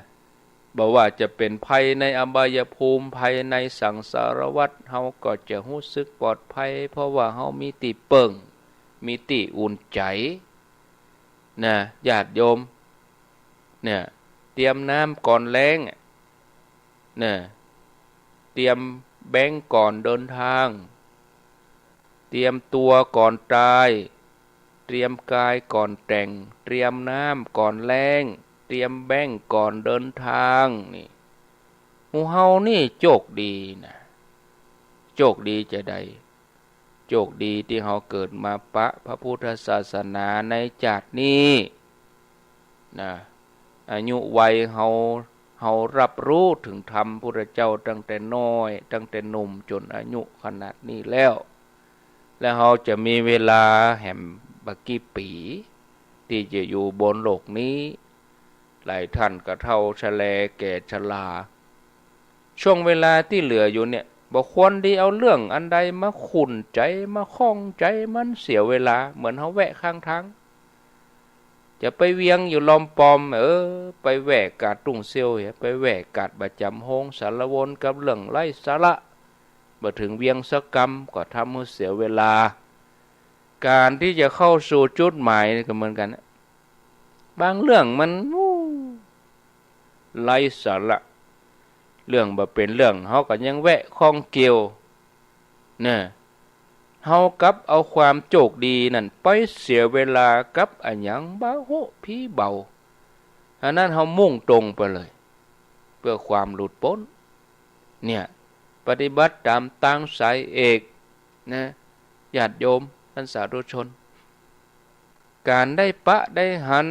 บ่ว่าจะเป๋นภัยในอบายภูมิ ภัยในสังสารวัฏ เฮาก็จะฮู้สึกปลอดภัย เพราะว่าเฮามีตี้เปิ้ง มีตี้อุ่นใจ๋ นะ ญาติโยม เนี่ย เตรียมน้ำก่อนแล้ง เนี่ย เตรียมแบงก์ก่อนเดินทาง เตรียมตั๋วก่อนต๋าย เตรียมกายก่อนแต๋ง เตรียมน้ำก่อนแล้ง เตรียมแบงก์ก่อนเดินทาง นี่ หมู่เฮานี่โจคดีนะ โจคดีจาใด โจคดีตี้เฮาเกิดมาปะพระพุทธศาสนาในจาตินี้ นะ อายุวัยเฮา เฮาฮับฮู้เถิงธรรมพุทธเจ้าตั้งแต่น้อย ตั้งแต่หนุ่มจ๋นอายุขนาดนี้แล้ว แล้วเฮาจะมีเวลาแหมบ่กี่ปี๋ ตี้จะอยู่บนโลกนี้ หลายท่านก็เฒ่าชะแลแก่ชรา ช่วงเวลาตี้เหลืออยู่เนี่ย บ่ควรดีเอาเรื่องอันใดมาขุ่นใจ๋ มาข้องใจ๋ มันเสียเวลา เหมือนเฮาแวะข้างตาง จะไปเวียงอยู่ลอมปอม เออ ไปแวะกาดตุ้งเซี่ยว ไปแวะกาดประจ๋ำโฮงสารวนกับเรื่องไร้สาระ บ่เถิงเวียงสักกำ ก็ทำหื้อเสียเวลา ก๋านตี้จะเข้าสู่จุดหมายนี่ก็เหมือนกั๋น บางเรื่องมัน อู้ ไร้สาระ เรื่องบ่เป๋นเรื่อง เฮาก็ยังแวะข้องเกี่ยว นะ เฮากลับเอาความโจคดีนั้นไปเสียเวลากับอะหยังบ่ฮู้ผีเบา อันนั้นเฮามุ่งตรงไปเลย เปื้อความหลุดป๊น เนี่ย ปฏิบัติต๋ามตางสายเอกนะ ญาติโยม ต้านสาธุชน ก๋านได้ปะได้หัน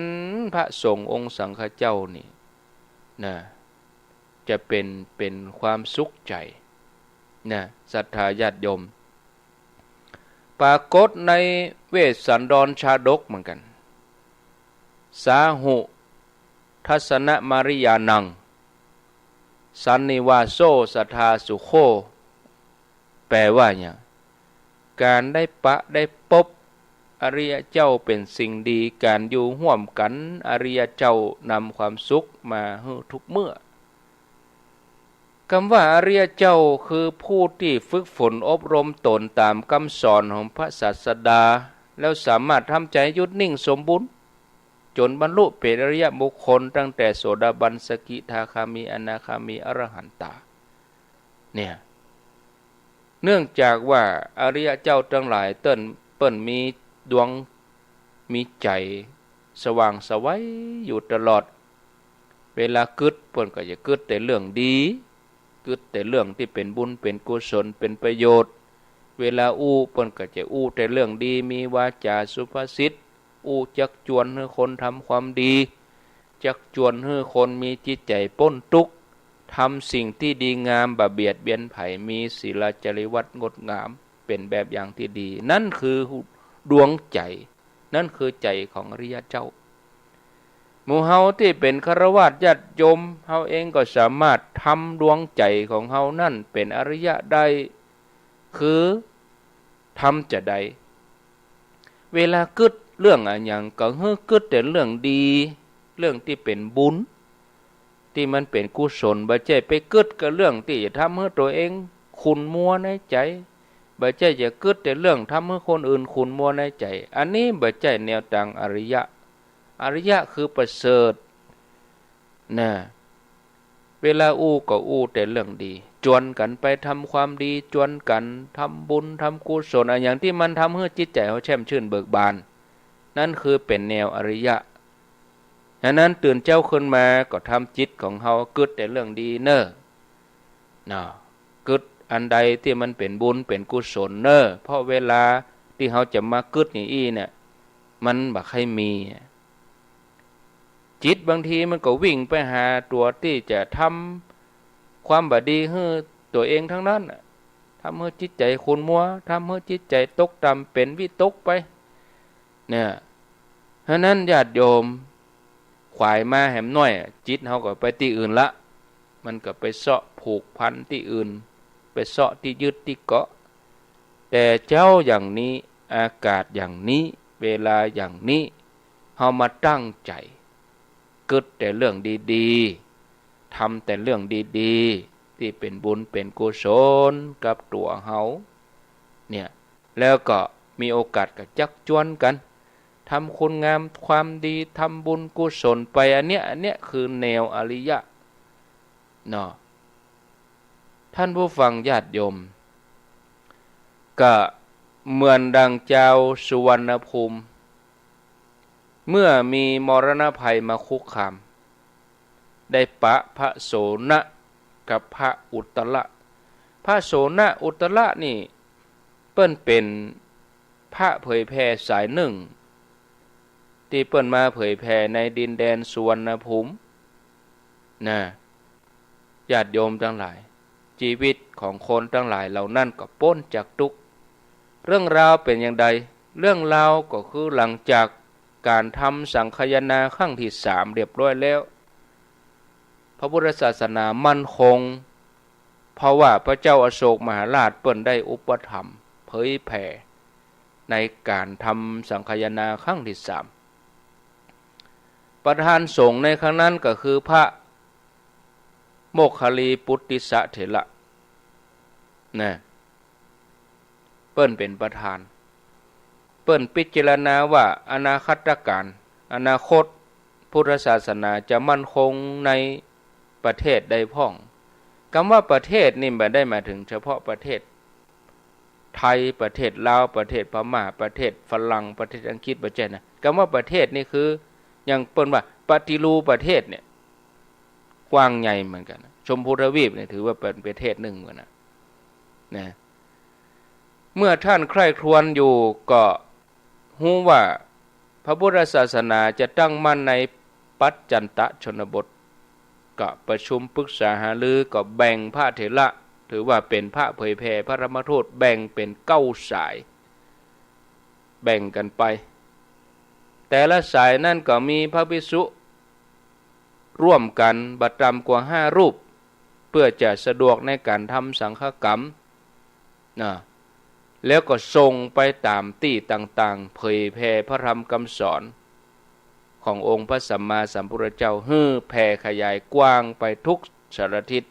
พระสงฆ์องค์สังฆเจ้านี่นะ จะเป๋น เป๋นความสุขใจ๋นะ ศรัทธาญาติโยม ปรากฏในเวสสันดรชาดกเหมือนกั๋น สาหุทัสสนมริยานัง สันนิวาโสสัทธาสุโข แปลว่าหยัง ก๋านได้ปะได้ปบอริยะเจ้าเป๋นสิ่งดี ก๋านอยู่ฮ่วมกั๋นอริยะเจ้านำความสุขมาหื้อทุกเมื่อ กำว่าอริยะเจ้าคือผู้ตี้ฝึกฝนอบรมต๋นต๋ามกำสอนของพระศาสดา แล้วสามารถทำใจ๋หยุดนิ่งสมบูรณ์ จ๋นบรรลุเป๋นอริยบุคคล ตั้งแต่โสดาบัน สกิทาคามี อนาคามี อรหันตา เนี่ย เนื่องจากว่าอริยะเจ้าตังหลายเปิ้น เปิ้นมีดวง มีใจ๋สว่างไสวอยู่ตลอด เวลากึ๊ดเปิ้นก็จะกึ๊ดแต่เรื่องดี กึ๊ดแต่เรื่องตี้เป๋นบุญเป๋นกุศลเป๋นประโยชน์ เวลาอู้เปิ้นก็จะอู้แต่เรื่องดี มีวาจาสุภาษิต อู้จักจวนหื้อคนทำความดี จักจวนหื้อคนมีจิตใจ๋ป๊นตุ๊กข์ ทำสิ่งตี้ดีงาม บ่เบียดเบียนใผ มีศีลจริยวัตรงดงาม เป๋นแบบอย่างตี้ดี นั้นคือดวงใจ๋ นั้นคือใจ๋ของอริยะเจ้า หมู่เฮาตี้เป๋นฆราวาสญาติโยม เฮาเองก็สามารถทำดวงใจ๋ของเฮานั้นเป๋นอริยะได้ คือทำจาใด เวลากึ๊ดเรื่องอะหยังก็หื้อกึ๊ดแต่เรื่องดี เรื่องตี้เป๋นบุญ ตี้มันเป๋นกุศล บ่ใจ้ไปกึ๊ดกับเรื่องตี้จะทำหื้อตั๋วเองขุ่นมัวในใจ๋ บ่ใจ้จะกึ๊ดแต่เรื่องทำหื้อคนอื่นขุ่นมัวในใจ๋ อันนี้บ่ใจ้แนวตางอริยะ อริยะคือประเสริฐ นะ เวลาอู้ก็อู้แต่เรื่องดี จวนกั๋นไปทำความดี จวนกั๋นทำบุญทำกุศล อะหยังตี้มันทำหื้อจิตใจ๋เฮาแช่มชื่นเบิกบาน นั้นคือเป๋นแนวอริยะ ฉะนั้นตื่นเจ๊าขึ้นมาก็ทำจิตของเฮากึ๊ดแต่เรื่องดีเน่อ เนาะ กึ๊ดอันใดตี้มันเป๋นบุญเป๋นกุศลเน่อ เพราะเวลาตี้เฮาจะมากึ๊ดอย่างอี้เนี่ย มันบ่ใค่มี จิตบางทีมันก็วิ่งไปหาตั๋วตี้จะทำความบ่ดีหื้อตั๋วเองตังนั้นน่ะ ทำหื้อจิตใจ๋ขุ่นมัว ทำหื้อจิตใจ๋ตกต่ำ เป๋นวิตกไป เนี่ย ฉะนั้นญาติโยม ขวายม้าแหมน้อยอะ จิตเฮาก็ไปตี้อื่นละ มันก็ไปเซาะผูกพันตี้อื่น ไปเซาะตี้ยึดตี้เกาะ แต่เจ๊าอย่างนี้ อากาศอย่างนี้ เวลาอย่างนี้ เฮามาตั้งใจ๋ กึ๊ดแต่เรื่องดีๆ ทำแต่เรื่องดีๆ ตี้เป๋นบุญเป๋นกุศลกับตั๋วเฮา เนี่ย แล้วก็มีโอกาสก็จักจวนกั๋น ทำคุณงามความดี ทำบุญกุศลไป อันเนี้ย อันเนี้ยคือแนวอริยะ เนาะ ท่านผู้ฟังญาติโยม ก็เหมือนดังจาวสุวรรณภูมิ เมื่อมีมรณะภัยมาคุกคาม ได้ปะพระโสณะกับพระอุตตระ พระโสณะอุตตระนี่ เปิ้นเป๋นพระเผยแผ่สายนึ่ง ตี้เปิ้นมาเผยแผ่ในดินแดนสุวรรณภูมิ นะ ญาติโยมตังหลาย จีวิตของคนตังหลายเหล่านั้นก็ป๊นจากตุ๊กข์ เรื่องราวเป๋นอย่างใด เรื่องราวก็คือหลังจากก๋านทำสังคายนาครั้งตี้สามเรียบร้อยแล้ว พระพุทธศาสนามั่นคง เพราะว่าพระเจ้าอโศกมหาราชเปิ้นได้อุปถัมภ์เผยแผ่ในก๋านทำสังคายนาครั้งตี้สาม ประธานสงฆ์ในครั้งนั้นก็คือพระโมคคัลลีปุตติสสะเถระ นะ เปิ้นเป๋นประธาน เปิ้นพิจารณาว่าอนาคตกาล อนาคตพุทธศาสนาจะมั่นคงในประเทศใดพ่อง กำว่าประเทศนี่บ่ได้หมายเถิงเฉพาะประเทศ ไทย ประเทศลาว ประเทศพม่า ประเทศฝรั่ง ประเทศอังกฤษ บ่ใจ้นะ กำว่าประเทศนี่คือ อย่างเปิ้นว่าปฏิรูปประเทศเนี่ย กว้างใหญ่เหมือนกั๋นนะ ชมพูทวีปเนี่ยถือว่าเป๋นประเทศนึ่งเหมือนกั๋นนะ นะ เมื่อต้านใคร่ครวญอยู่ก็ฮู้ว่าพระพุทธศาสนาจะตั้งมั่นในปัจจันตชนบท ก็ประชุมปรึกษาหารือ ก็แบ่งพระเถระ ถือว่าเป๋นพระเผยแผ่พระธรรมทูต แบ่งเป๋นเก้าสาย แบ่งกั๋นไป แต่ละสายนั้นก็มีพระภิกษุร่วมกั๋นบ่ต่ำกว่าห้ารูป เปื้อจะสะดวกในก๋านทำสังฆกรรม นะ แล้วก็ส่งไปต๋ามตี้ต่างๆ เผยแผ่พระธรรมกำสอนขององค์พระสัมมาสัมพุทธเจ้า หื้อแผ่ขยายกว้างไปทุกสารทิศ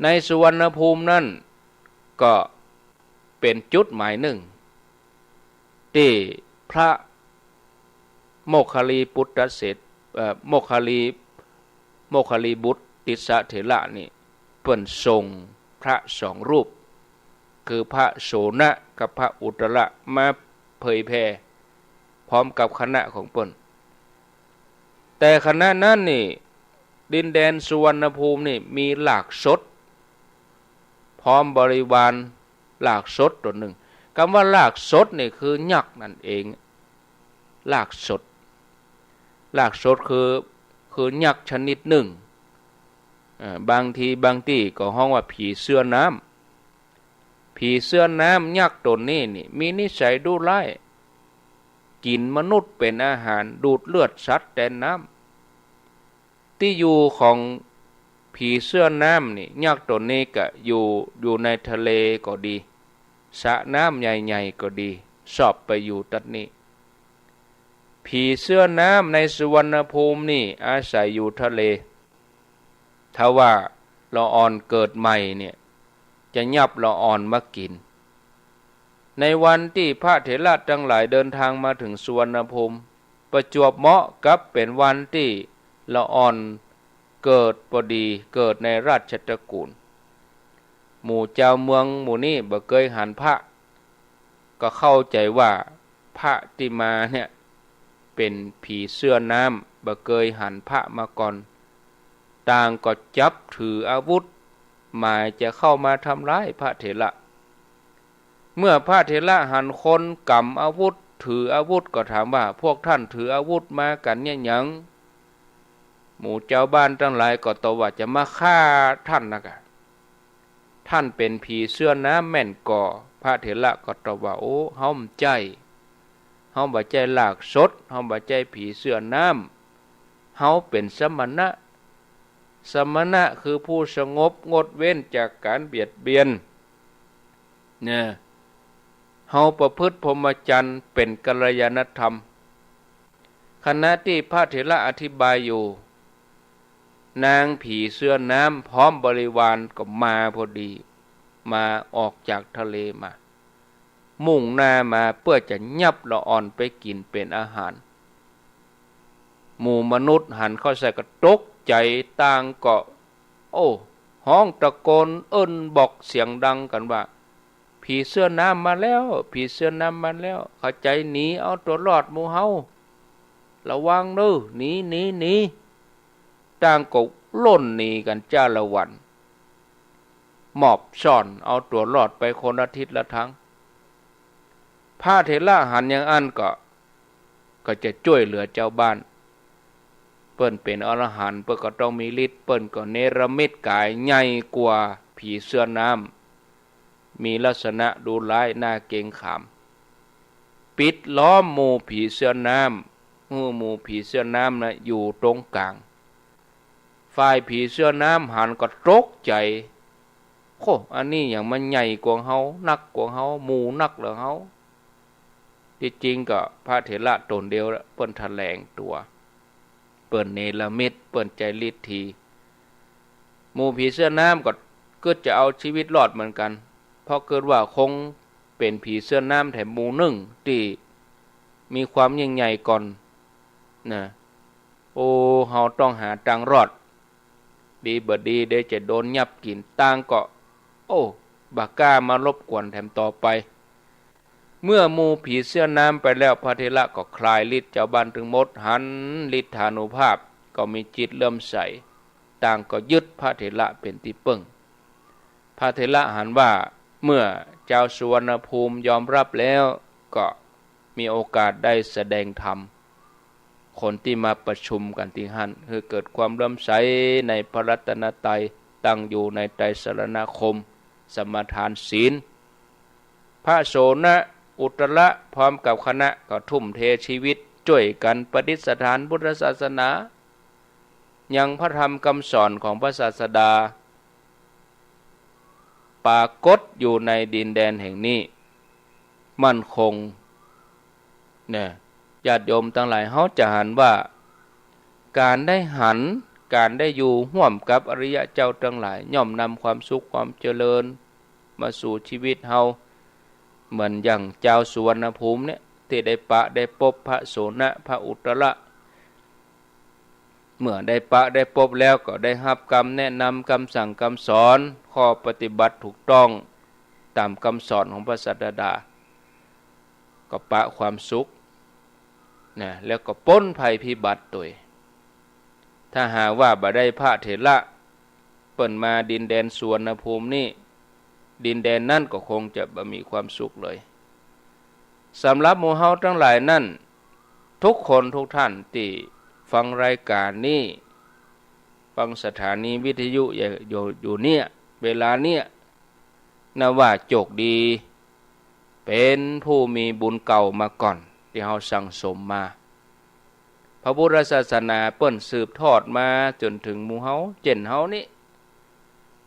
ในสุวรรณภูมินั้นก็เป๋นจุดหมายนึ่ง ตี้พระโมคคัลลีปุตตเสถ- เอ่อ โมคคัลลี- โมคคัลลีบุตรติสสะเถระนี่ เปิ้นส่งพระสองรูป คือพระโสณะกับพระอุตตระ มาเผยแผ่พร้อมกับคณะของเปิ้น แต่ขณะนั้นนี่ ดินแดนสุวรรณภูมินี่มีราชสด พร้อมบริวารราชสดต๋นนึ่ง กำว่าราชสดนี่คือยักษ์นั่นเอง ราชสด ราชสดคือ คือยักษ์ชนิดนึ่ง เอ่อ บางทีบางตี้ก็ฮ้องว่าผีเสื้อน้ำ ผีเสื้อน้ำยักษ์ต๋นนี้นี่ มีนิสัยดุร้าย กิ๋นมนุษย์เป๋นอาหาร ดูดเลือดสัตว์แตนน้ำ ตี้อยู่ของผีเสื้อน้ำนี่ ยักษ์ต๋นนี้ก็อยู่ อยู่ในทะเลก็ดี สระน้ำใหญ่ๆ ก็ดี ชอบไปอยู่ตั๊ดนี้ ผีเสื้อน้ำในสุวรรณภูมินี่อาศัยอยู่ทะเล ถ้าว่าละอ่อนเกิดใหม่เนี่ย จะยับละอ่อนมากิ๋น ในวันตี้พระเถระตังหลายเดินทางมาเถิงสุวรรณภูมิ ประจวบเหมาะกับเป๋นวันตี้ละอ่อนเกิดพอดี เกิดในราชตระกูล หมู่จาวเมืองหมู่นี้บ่เกยหันพระ ก็เข้าใจ๋ว่าพระตี้มาเนี่ยเป๋นผีเสื้อน้ำ บ่เกยหันพระมาก่อน ต่างก็จับถืออาวุธ หมายจะเข้ามาทำร้ายพระเถระ เมื่อพระเถระหันคนก๋ำอาวุธ ถืออาวุธก็ถามว่า พวกต้านถืออาวุธมากั๋นเยียะหยัง หมู่จาวบ้านตังหลายก็ตอบว่า จะมาฆ่าต้านนะก่ะ ต้านเป๋นผีเสื้อน้ำแม่นก่อ พระเถระก็ตอบว่า โอ้ เฮาบ่ใจ้ เฮาบ่ใจ้ราชสด เฮาบ่ใจ้ผีเสื้อน้ำ เฮาเป๋นสมณะ สมณะคือผู้สงบงดเว้นจากก๋านเบียดเบียน เนี่ย เฮาประพฤติพรหมจรรย์เป๋นกัลยาณธรรม ขณะตี้พระเถระอธิบายอยู่ นางผีเสื้อน้ำพร้อมบริวารก็มาพอดี มาออกจากทะเลมา มุ่งหน้ามาเปื้อจะยับละอ่อนไปกิ๋นเป๋นอาหาร หมู่มนุษย์หันเข้าใส่ก็ตกใจ๋ ต่างก็ โอ้ ฮ้องตะโกนเอิ้นบอกเสียงดังกั๋นว่า ผีเสื้อน้ำมาแล้ว ผีเสื้อน้ำมาแล้ว เข้าใจ๋หนีเอาตั๋วรอดหมู่เฮา ระวังเน้อ หนี หนี หนี ต่างก็ล่นหนีกั๋นจ้าละวัน หมอบซ่อนเอาตั๋วรอดไปคนละทิศละตาง พระเถระหันอย่างอั้นก็ ก็จะจ้วยเหลือจาวบ้าน เปิ้นเป๋นอรหันต์ เปิ้นก็ต้องมีฤทธิ์ เปิ้นก็เนรมิตก๋ายใหญ่กว่าผีเสื้อน้ำ มีลักษณะดุร้ายน่าเกรงขาม ปิดล้อมหมู่ผีเสื้อน้ำ หื้อหมู่ผีเสื้อน้ำนะอยู่ตรงก๋าง ฝ่ายผีเสื้อน้ำหันก็ตกใจ๋ โอ้ อันนี้หยังมันใหญ่กว่าเฮานักกว่าเฮา หมู่นักเหลือเฮา ตี้จริงก็พระเถระต๋นเดียวละ เปิ้นแถลงตั๋ว เปิ้นเนรมิต เปิ้นใจ๊ฤทธีหมู่ผีเสื้อน้ำก็กึ๊ดจะเอาชีวิตรอดเหมือนกั๋น เพราะกึ๊ดว่าคงเป๋นผีเสื้อน้ำแถมหมู่นึ่งตี้มีความยิ่งใหญ่ก่อนนะ โอ้ เฮาต้องหาตางรอด ดีบ่ดีเดี๋ยวจะโดนยับกิ๋น ต่างก็ โอ้ บ่กล้ามารบกวนแถมต่อไป เมื่อหมู่ผีเสื้อน้ำไปแล้ว พระเถระก็คลายฤทธิ์ จาวบ้านตึงหมดหันฤทธานุภาพ ก็มีจิตเลื่อมใส ต่างก็ยึดพระเถระเป๋นตี้เปิ้ง พระเถระหันว่า เมื่อจาวสุวรรณภูมิยอมรับแล้ว ก็มีโอกาสได้แสดงธรรม คนตี้มาประชุมกั๋นตี้หั้น หื้อเกิดความเลื่อมใสในพระรัตนตรัย ตั้งอยู่ในไตรสรณคม สมาทานศีล พระโสณะ อุตระ พร้อมกับคณะก็ทุ่มเทชีวิตจ้วยกั๋นประดิษฐานพุทธศาสนา ยังพระธรรมกำสอนของพระศาสดา ปรากฏอยู่ในดินแดนแห่งนี้ มั่นคง เนี่ย ญาติโยมตังหลาย เฮาจะหันว่า ก๋านได้หัน ก๋านได้อยู่ฮ่วมกับอริยะเจ้าตังหลาย ย่อมนำความสุขความเจริญมาสู่ชีวิตเฮา เหมือนอย่างจาวสุวรรณภูมิเนี่ย ตี้ได้ปะได้ปบพระโสณะ พระอุตระ เมื่อได้ปะได้ปบแล้วก็ได้ฮับกำแนะนำ กำสั่งกำสอน ข้อปฏิบัติถูกต้องต๋ามกำสอนของพระศาสดา ก็ปะความสุข นะ แล้วก็ป๊นภัยพิบัติตวย ถ้าหากว่าบ่ได้พระเถระเปิ้นมาดินแดนสุวรรณภูมินี้ ดินแดนนั้นก็คงจะบ่มีความสุขเลย สำหรับหมู่เฮาตังหลายนั้น ทุกคนทุกท่านตี้ฟังรายก๋านนี้ ฟังสถานีวิทยุอยู่ อยู่เนี่ย เวลาเนี่ย นับว่าโจคดี เป๋นผู้มีบุญเก่ามาก่อน ตี้เฮาสั่งสมมา พระพุทธศาสนาเปิ้นสืบทอดมาจ๋นเถิงหมู่เฮา เจ้นเฮานี้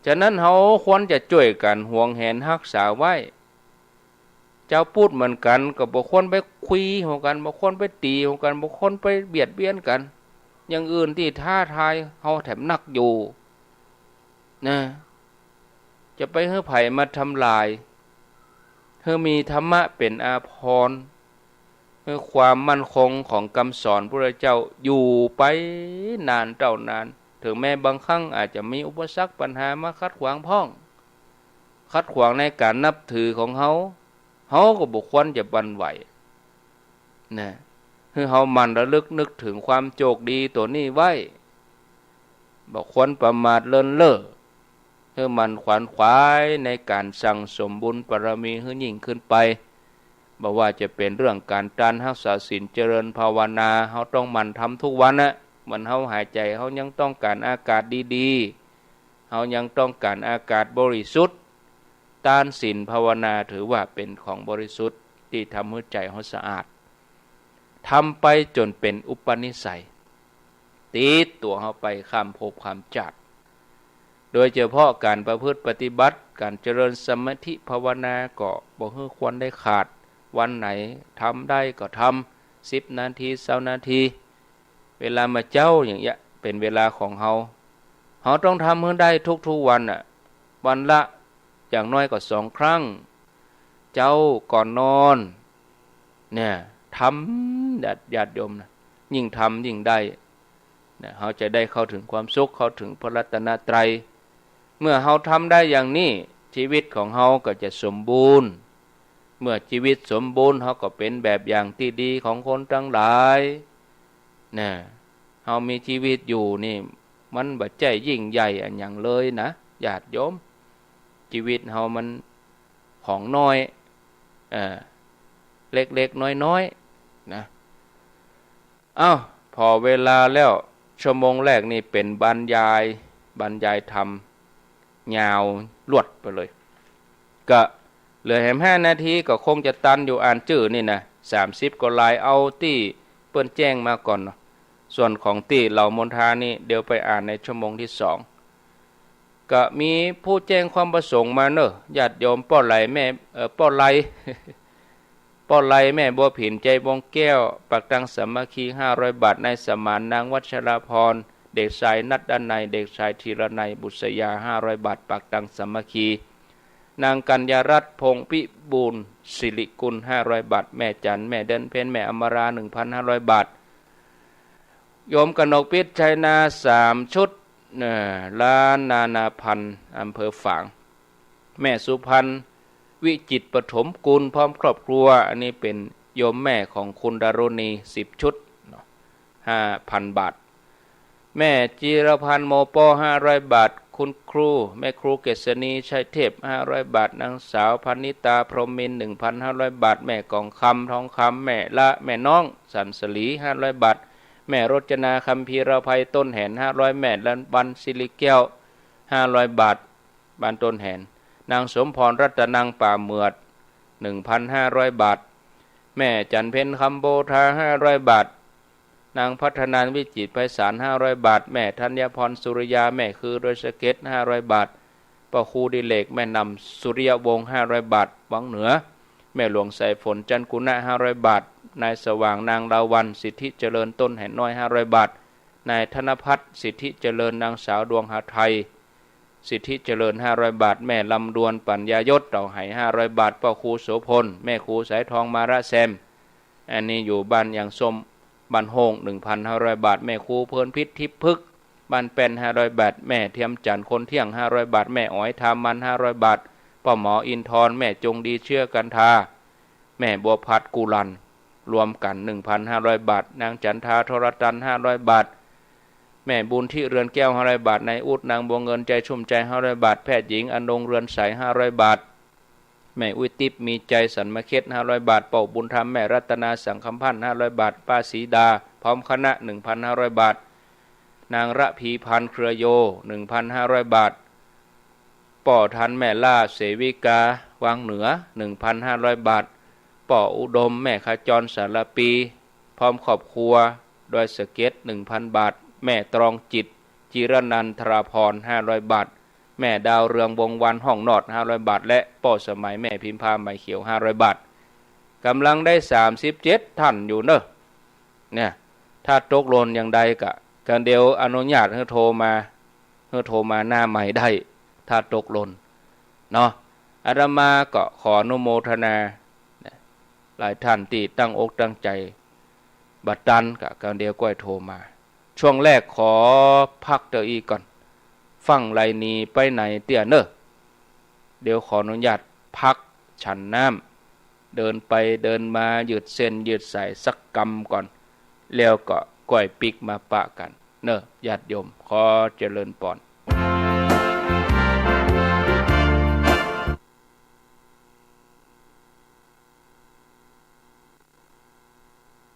ฉะนั้นเฮาควรจะจ้วยกั๋นหวงแหนฮักษาไว้ จาวพุทธเหมือนกั๋น ก็บ่ควรไปคุยหัวกั๋น บ่ควรไปตี๋หัวกั๋น บ่ควรไปเบียดเบียนกั๋น อย่างอื่นตี้ท้าทายเฮาแถมนักอยู่ นะ จะไปหื้อใผมาทำลาย หื้อมีธรรมะเป๋นอาภรณ์ หื้อความมั่นคงของกำสอนพระพุทธเจ้าอยู่ไปนานเต้านาน เถิงแม้บางครั้งอาจจะมีอุปสรรคปัญหามาขัดขวางพ่อง ขัดขวางในก๋านนับถือของเฮา เฮาก็บ่ควรจะหวั่นไหว นะ หื้อเฮาหมั่นระลึกนึกเถิงความโจคดีตั๋วนี้ไว้ บ่ควรประมาทเลินเล่อ หื้อหมั่นขวนขวายในก๋านสั่งสมบุญบารมีหื้อยิ่งขึ้นไป บ่ว่าจะเป๋นเรื่องก๋านตาน ฮักษาศีล เจริญภาวนา เฮาต้องหมั่นทำทุกวันนะ เหมือนเฮาหายใจ๋ เฮายังต้องก๋านอากาศดีๆ เฮายังต้องก๋านอากาศบริสุทธิ์ ตาน ศีล ภาวนา ถือว่าเป๋นของบริสุทธิ์ตี้ทำหื้อใจ๋เฮาสะอาด ทำไปจ๋นเป๋นอุปนิสัย ติดตั๋วเฮาไปข้ามภพข้ามจาติ โดยเฉพาะก๋านประพฤติปฏิบัติ ก๋านเจริญสมาธิภาวนาก็บ่หื้อควรได้ขาด วันไหนทำได้ก็ทำ สิบนาที ซาวนาที เวลาเมื่อเจ๊าอย่างเงี้ย เป๋นเวลาของเฮา เฮาต้องทำหื้อได้ทุกๆ วันน่ะ วันละอย่างน้อยก็สองครั้ง เจ๊าก่อนนอน เนี่ย ทำ ญาติ ญาติโยมนะ ยิ่งทำยิ่งได้ นะ เฮาจะได้เข้าเถิงความสุข เข้าเถิงพระรัตนตรัย เมื่อเฮาทำได้อย่างนี้ ชีวิตของเฮาก็จะสมบูรณ์ เมื่อชีวิตสมบูรณ์ เฮาก็เป๋นแบบอย่างตี้ดีของคนตังหลาย นะ เฮามีชีวิตอยู่นี่ มันบ่ใจ้ยิ่งใหญ่อะหยังเลยนะ ญาติโยม ชีวิตเฮามันของน้อย เอ่อ เล็กๆ น้อยๆ นะ เอ้า ผ่อเวลาแล้ว ชั่วโมงแรกนี่เป๋นบรรยาย บรรยายธรรม ยาวลวดไปเลย ก็เหลือแหมห้านาที ก็คงจะตันอยู่ อ่านจื้อนี่นะ สามสิบกว่าลาย เอาตี้เปิ้นแจ้งมาก่อนเนาะ ส่วนของตี้เหล่ามนทานี่ เดี๋ยวไปอ่านในชั่วโมงที่สอง ก็มีผู้แจ้งความประสงค์มาเนอะ ญาติโยม ป้อไหล แม่ เอ่อ ป้อไหล ป้อไหล แม่บัวผิน ใจวงแก้ว ปักตังสามัคคี ห้าร้อยบาท นายสมาน นางวัชราพร เด็กชายนัดดานัย เด็กชายธีรนัย บุษยา ห้าร้อยบาท ปักตังสามัคคี นางกัญญารัตน์ พงษ์พิบูลย์ สิริกุล ห้าร้อยบาท แม่จันทร์ แม่เดือนเพ็ญ แม่อมรา หนึ่งพันห้าร้อยบาท โยมกนกพิษ ชัยนา สามชุด เอ่อ ร้านนานาพันธ์ อำเภอฝาง แม่สุพรรณ วิจิตรปฐมกุล พร้อมครอบครัว อันนี้เป๋นโยมแม่ของคุณดารุณี สิบชุดเนาะ ห้าพันบาท แม่จิรพันธ์ โมโป้ ห้าร้อยบาท คุณครู แม่ครูเกษณี ชัยเทพ ห้าร้อยบาท นางสาวพนิตา พรหมมินทร์ หนึ่งพันห้าร้อยบาท แม่กองคำ ทองคำ แม่ละ แม่น้อง สันสลี ห้าร้อยบาท แม่รจนา คัมภีรภัย ต้นแหน ห้าร้อย แม่ละวัน สิริแก้ว ห้าร้อยบาท บ้านต้นแหน นางสมพร รัตนัง ป่าเหมือด หนึ่งพันห้าร้อยบาท แม่จันเพ็ญ คำโพธา ห้าร้อยบาท นางพัฒนัน วิจิตรไพศาล ห้าร้อยบาท แม่ธัญพร สุริยา แม่คือดอยสะเก็ด ห้าร้อยบาท ป้อครูดิเรก แม่นำ สุริยวงศ์ ห้าร้อยบาท วังเหนือ แม่หลวงสายฝน จันกุณะ ห้าร้อยบาท นายสว่าง นางดาวัน สิทธิเจริญ ต้นแหนน้อย ห้าร้อยบาท นายธนพัฒน์ สิทธิเจริญ นางสาวดวงหาไทย สิทธิเจริญ ห้าร้อยบาท แม่ลำดวน ปัญญายศ เต่าไห ห้าร้อยบาท ป้อครูโสภณ แม่ครูสายทอง มาระแซม อันนี้อยู่บ้านยางส้ม บ้านโฮ่ง หนึ่งพันห้าร้อยบาท แม่ครูเพลินพิษ ทิพย์พฤกษ์ บ้านแป้น ห้าร้อยบาท แม่เทียมจันทร์ คนเที่ยง ห้าร้อยบาท แม่อ๋อย ทามัน ห้าร้อยบาท ป้อหมออินทร แม่จงดี เชื้อกันทา แม่บัวพัด กุลัน รวมกั๋น หนึ่งพันห้าร้อยบาท นางจันทา ทรตัน ห้าร้อยบาท แม่บุญที่ เรือนแก้ว ห้าร้อยบาท นายอุ๊ด นางบัวเงิน ใจชุ่มใจ ห้าร้อยบาท แพทย์หญิง อนงค์ เรือนใส ห้าร้อยบาท แม่อุ๊ยติ๊บ มีใจ สันมะเข็ด ห้าร้อยบาท ป้อบุญธรรม แม่รัตนา สังคำพันธ์ ห้าร้อยบาท ป้าศรีดา พร้อมคณะ หนึ่งพันห้าร้อยบาท นางระพีพันธ์ เครือโย หนึ่งพันห้าร้อยบาท ป้อทัน แม่ล่า เสวิกา วังเหนือ หนึ่งพันห้าร้อยบาท ป้ออุดม แม่ขจร สารปี พร้อมครอบครัว ดอยสะเก็ด หนึ่งพันบาท แม่ตรองจิต จิรนันทราภรณ์ ห้าร้อยบาท แม่ดาวเรือง วงศ์วรรณ ห้องนอด ห้าร้อยบาท และป้อสมัย แม่พิมพา ไหมเขียว ห้าร้อยบาท ก่ำลังได้สามสิบเจ็ดท่านอยู่เน่อ เนี่ย ถ้าตกหล่นอย่างใดก็ ก็เดี๋ยวอนุญาตหื้อโทรมา หื้อโทรมาหน้าไมค์ได้ ถ้าตกหล่นเนาะ อาตมาก็ขออนุโมทนา หลายท่านตี้ตั้งอกตั้งใจ๋ บ่ตันก็ ก็เดี๋ยวก้อยโทรมา ช่วงแรกขอพักเต้าอี้ก่อน ฟั่งไหลหนีไปไหนเตื้อเน่อ เดี๋ยวขออนุญาตพักฉันน้ำ เดินไปเดินมายืดเส้นยืดสายสักกำก่อน แล้วก็ก้อยปิ๊กมาปะกั๋นเน่อ ญาติโยม ขอเจริญปอน